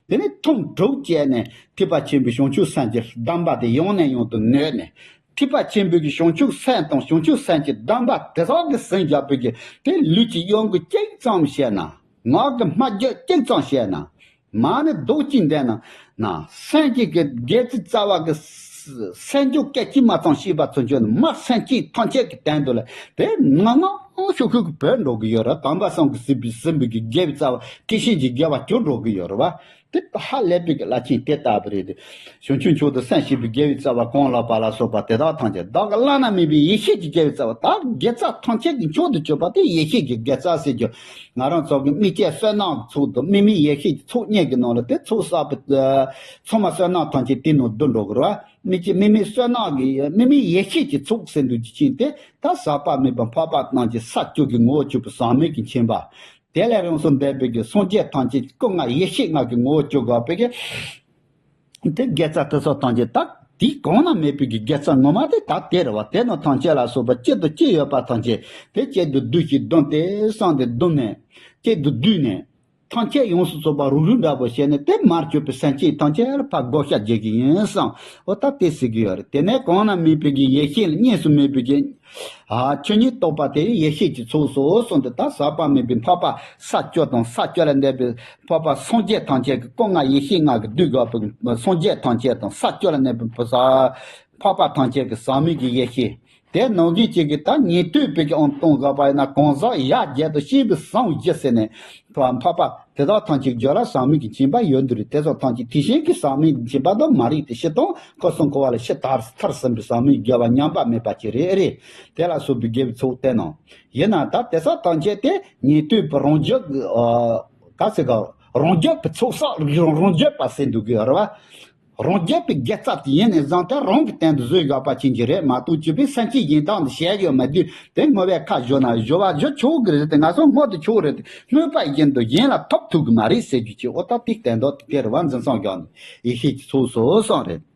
དེ་ནས་ཐུན་དྲུག་བཅད་ནས་ཐེག་པ་ཆེན་པོའི་བྱང་ཆུབ་སེམས་ཀྱི་གདམས་པ་དེ་ཡང་ནས་ཡང་དུ་ནོད་ནས་ཐེག་པ་ཆེན་པོའི་བྱང་ཆུབ་སེམས་དང་བྱང་ཆུབ་སེམས་ཀྱི་གདམས་པ་དེ་དག་གི་ཟིན་བཞག་པའི་གི་དེ་ལུས་ཀྱི་གཡོ་འགུལ་གཅིག་ཙམ་བྱས་ན། ངག་གི་སྨྲ་བརྗོད་གཅིག་ཙམ་བྱས་ན། མ་ཎི་རྡོག་གཅིག་འདོན་ན། ན་སེམས་ཀྱི་གི་དགེ་ཚུལ་རྩ་བ་གི་ སེམས་སྐྱོ་སྐད་ཅིག་མ་ཙམ་ཤེས་པ་ཚུན་ཆོད་ནི་མ་སེམས་ཅན་ཐམས་ཅད་ཀྱི་དོན་དུ་ལ་དེ་ང་ང་ཤུགས་ཤུགས་ཀྱི་བོད་འགྲོ་གི་ཡོད་ར། དམ་པ་སངས་ཀྱིས་ཟིན་པའི་ཟིན་པའི་གི་དགེ་བའི་རྩ་བ་དེ་བཞིན་གྱི་དགེ་བ་གྱུར་འགྲོ་གི་ཡོད་ར་བ། དེ་ཧ་ལས་པའི་གི་བླ་ཆེན་དེ་ལྟ་བུ་རེད། དེ་བྱང་ཆུབ་མཆོག་ཏུ་སེམས་བསྐྱེད་པའི་དགེ་བའི་རྩ་བ་གང་ལགས་པ་ལ་སོགས་པ་དེ་དག་ཐམས་ཅད་བདག་གི་བླ་ན་མེད་པའི་ཡེ་ཤེས་ཀྱི་དགེ་བའི་རྩ་བ་དག་དགེ་རྩ་ཐམས་ཅད་ཀྱི་མཆོག་ཏུ་གྱུར་པ་དེ་ཡེ་ཤེས་ཀྱི་དགེ་རྩ་ཟེར་རྒྱུ། ང་རང་ཚོ་གི་དམིགས་བཅས་བསོད་ནམས་ཀྱི་ཚོགས་དང་དམིགས་མེད་ཡེ་ཤེས་ཀྱི་ཚོགས་གཉིས་ཀྱི་ནང་ལ་དེ་ཚོགས་བསགས་པའི་ཚང་མ་བསོད་ནམས་ཐམས་ཅད་དེ་ནང་བསྡུ་འགྲོ་གི་རེད་བ། དམིགས་བཅས་དམིགས་མེད་བསོད་ནམས་ཀྱི་དམིགས་མེད་ཡེ་ཤེས་ཀྱི་ཚོགས་ཟེར་འདུག་ཅི་ཕྱིན་ཏེ་ད་ཟག་པ་མེད་པ་འཕགས་པ་རྣམས་ཀྱི་ས་བཅུ་གི་ངོ་བོར་གྱུར་པའི་ཟག་མེད་ཀྱི་མཁྱེན་པ། དེ་ལས་ཡོངས་སུ་འདས་པའི་གི་སངས་རྒྱས་ཐམས་ཅད་ཀྱི་སྐུ་ལྔ་ཡེ་ཤེས་ལྔ་གི་ངོ་བོར་གྱུར་དགོས་པའི་གི། དེ་དགེ་རྩ་དེ་ཚོ་ཐམས་ཅད་ད་དེའི་གོང་ན་མེད་པའི་གི་དགེ་རྩ་ངོ་མ་དེ་ད་དེ་རེད་བ། དེ་རྣམས་ཐམས་ཅད་ལ་སོགས་པ་གཅིག་ཏུ་གཅིག་ཡོད་པ་ཐམས་ཅད་དེ་གཅིག་ཏུ་བསྡུས་ཤིང་བསྡོམས་ཏེ་བསམ་སྟེ་བསྡོམས་ནས་གཅིག་ཏུ་བསྡུས་ནས་ཐམས་ཅད་ཡོངས་སུ་རྫོགས་པ་རུག་རུག་འདྲ་པོ་བྱས་ནས་དེ་མར་གྱུར་པའི་སེམས་ཅན་ཐམས་ཅད་ལ་ཕར་བགོ་བཤའ་རྒྱག་གི་ཡིན་བསམ། འོ་ད་དེ་ཟེར་གི་ཡོད་རེད། དེ་ནས་གོང་ན་མེད་པའི་གི་ཡེ་ཤེས་ལ་གཉིས་སུ་མེད་པའི་གི་ཨ་ཆོས་ཉིད་རྟོགས་པ་དེ་ཡེ་ཤེས་ཀྱི་ཚོགས་སོ་གསུངས་ཏེ་ད་ཟག་པ་མེད་པའི་འཕགས་པ་ས་བཅུ་དང་ས་བཅུ་ལས་འདས་པའི་འཕགས་པ་སངས་རྒྱས་ཐམས་ཅད་ཀྱི་སྐུ་ལྔ་ཡེ་ཤེས་ལྔ་གི་བསྡུས་དགོས་པའི་སངས་རྒྱས་ཐམས་ཅད་དང་ས་བཅུ་ལས་འདས་པའི་འཕགས་པ་ཐམས་ཅད་ཀྱི་ཟག་མེད་ཀྱི་ཡེ་ཤེས། དེ་ནང་བཞིན་གཅིག་གིས་ད་ཉན་ཐོས་པའི་གི་ཨང་གཏོང་དགོས་པ་ཡིན་ན་གང་ཟག་ཡ་བརྒྱད་དང་བཤད་པའི་ཟང་བཞི་ཟེར་ནས་འཕགས་པ་དེ་དག་ཐམས་ཅད་རྒྱུད་ལ་ཟག་མེད་ཀྱི་མཁྱེན་པ་ཡོད་འདུག་རེད། དེ་ཚོ་ཐམས་ཅད་དེ་བཞིན་གྱི་ཟག་མེད་ཀྱི་མཁྱེན་པ་དང་མ་རིག་པའི་ཕྱིར་དང་འཁོར་གསུམ་འཁོར་བ་ལས་ཕྱི་དར་ཐར་ཟིན་པའི་ཟག་མེད་རྒྱལ་བ་མཉམ་པ་མེད་པ་ཅིག་རེད་རེད། དེ་ལ་སོགས་པའི་དགེ་བའི་ཚོགས་དེ་རྣམས་ཡིན་ན་ད་དེ་ཚོ་ཐམས་ཅད་དེ་ཉན་ཐོས་པའི་རང་རྒྱུད་ཀྱི་ག་ཟེར་ག་རང་རྒྱུད་པའི་ཚོགས་བསགས་རང་རང་རྒྱུད་པ་ཟེར་འདུག་གི་རེད་བ། རང་རྒྱུད་པའི་དགེ་རྩ་དེ་ཡིན་ནས་བཟུང་སྟེ་རང་གི་སྟེང་དུ་བཟོས་དགོས་པ་ཅན་གྱི་རེད་མ་གཏོགས་བཅུ་པའི་སེམས་ཅན་གཞན་དག་ཏུ་བྱས་ཡོད་མ་དུས་དེ་བསྔོ་བའི་ཁ་བཞོ་ན་བཞོ་བ་བཞོ་ཆོག་གི་རེད་དེ་ང་ཚོ་བསྔོ་དུ་ཆོག་རེད་དེ་བསྔོས་པ་བཞིན་དུ་གཞན་ལ་ཐོབ་ཐུབ་གི་མ་རེད་ཟེར་རྒྱུ་ཅིག་འོ་ད་དེ་སྟེང་དུ་དེ་རེད་བ། འཛིན་སོང་ཀྱང་ཡེ་ཤེས་ཀྱི་ཚོགས་སོ་གསུངས་རེད།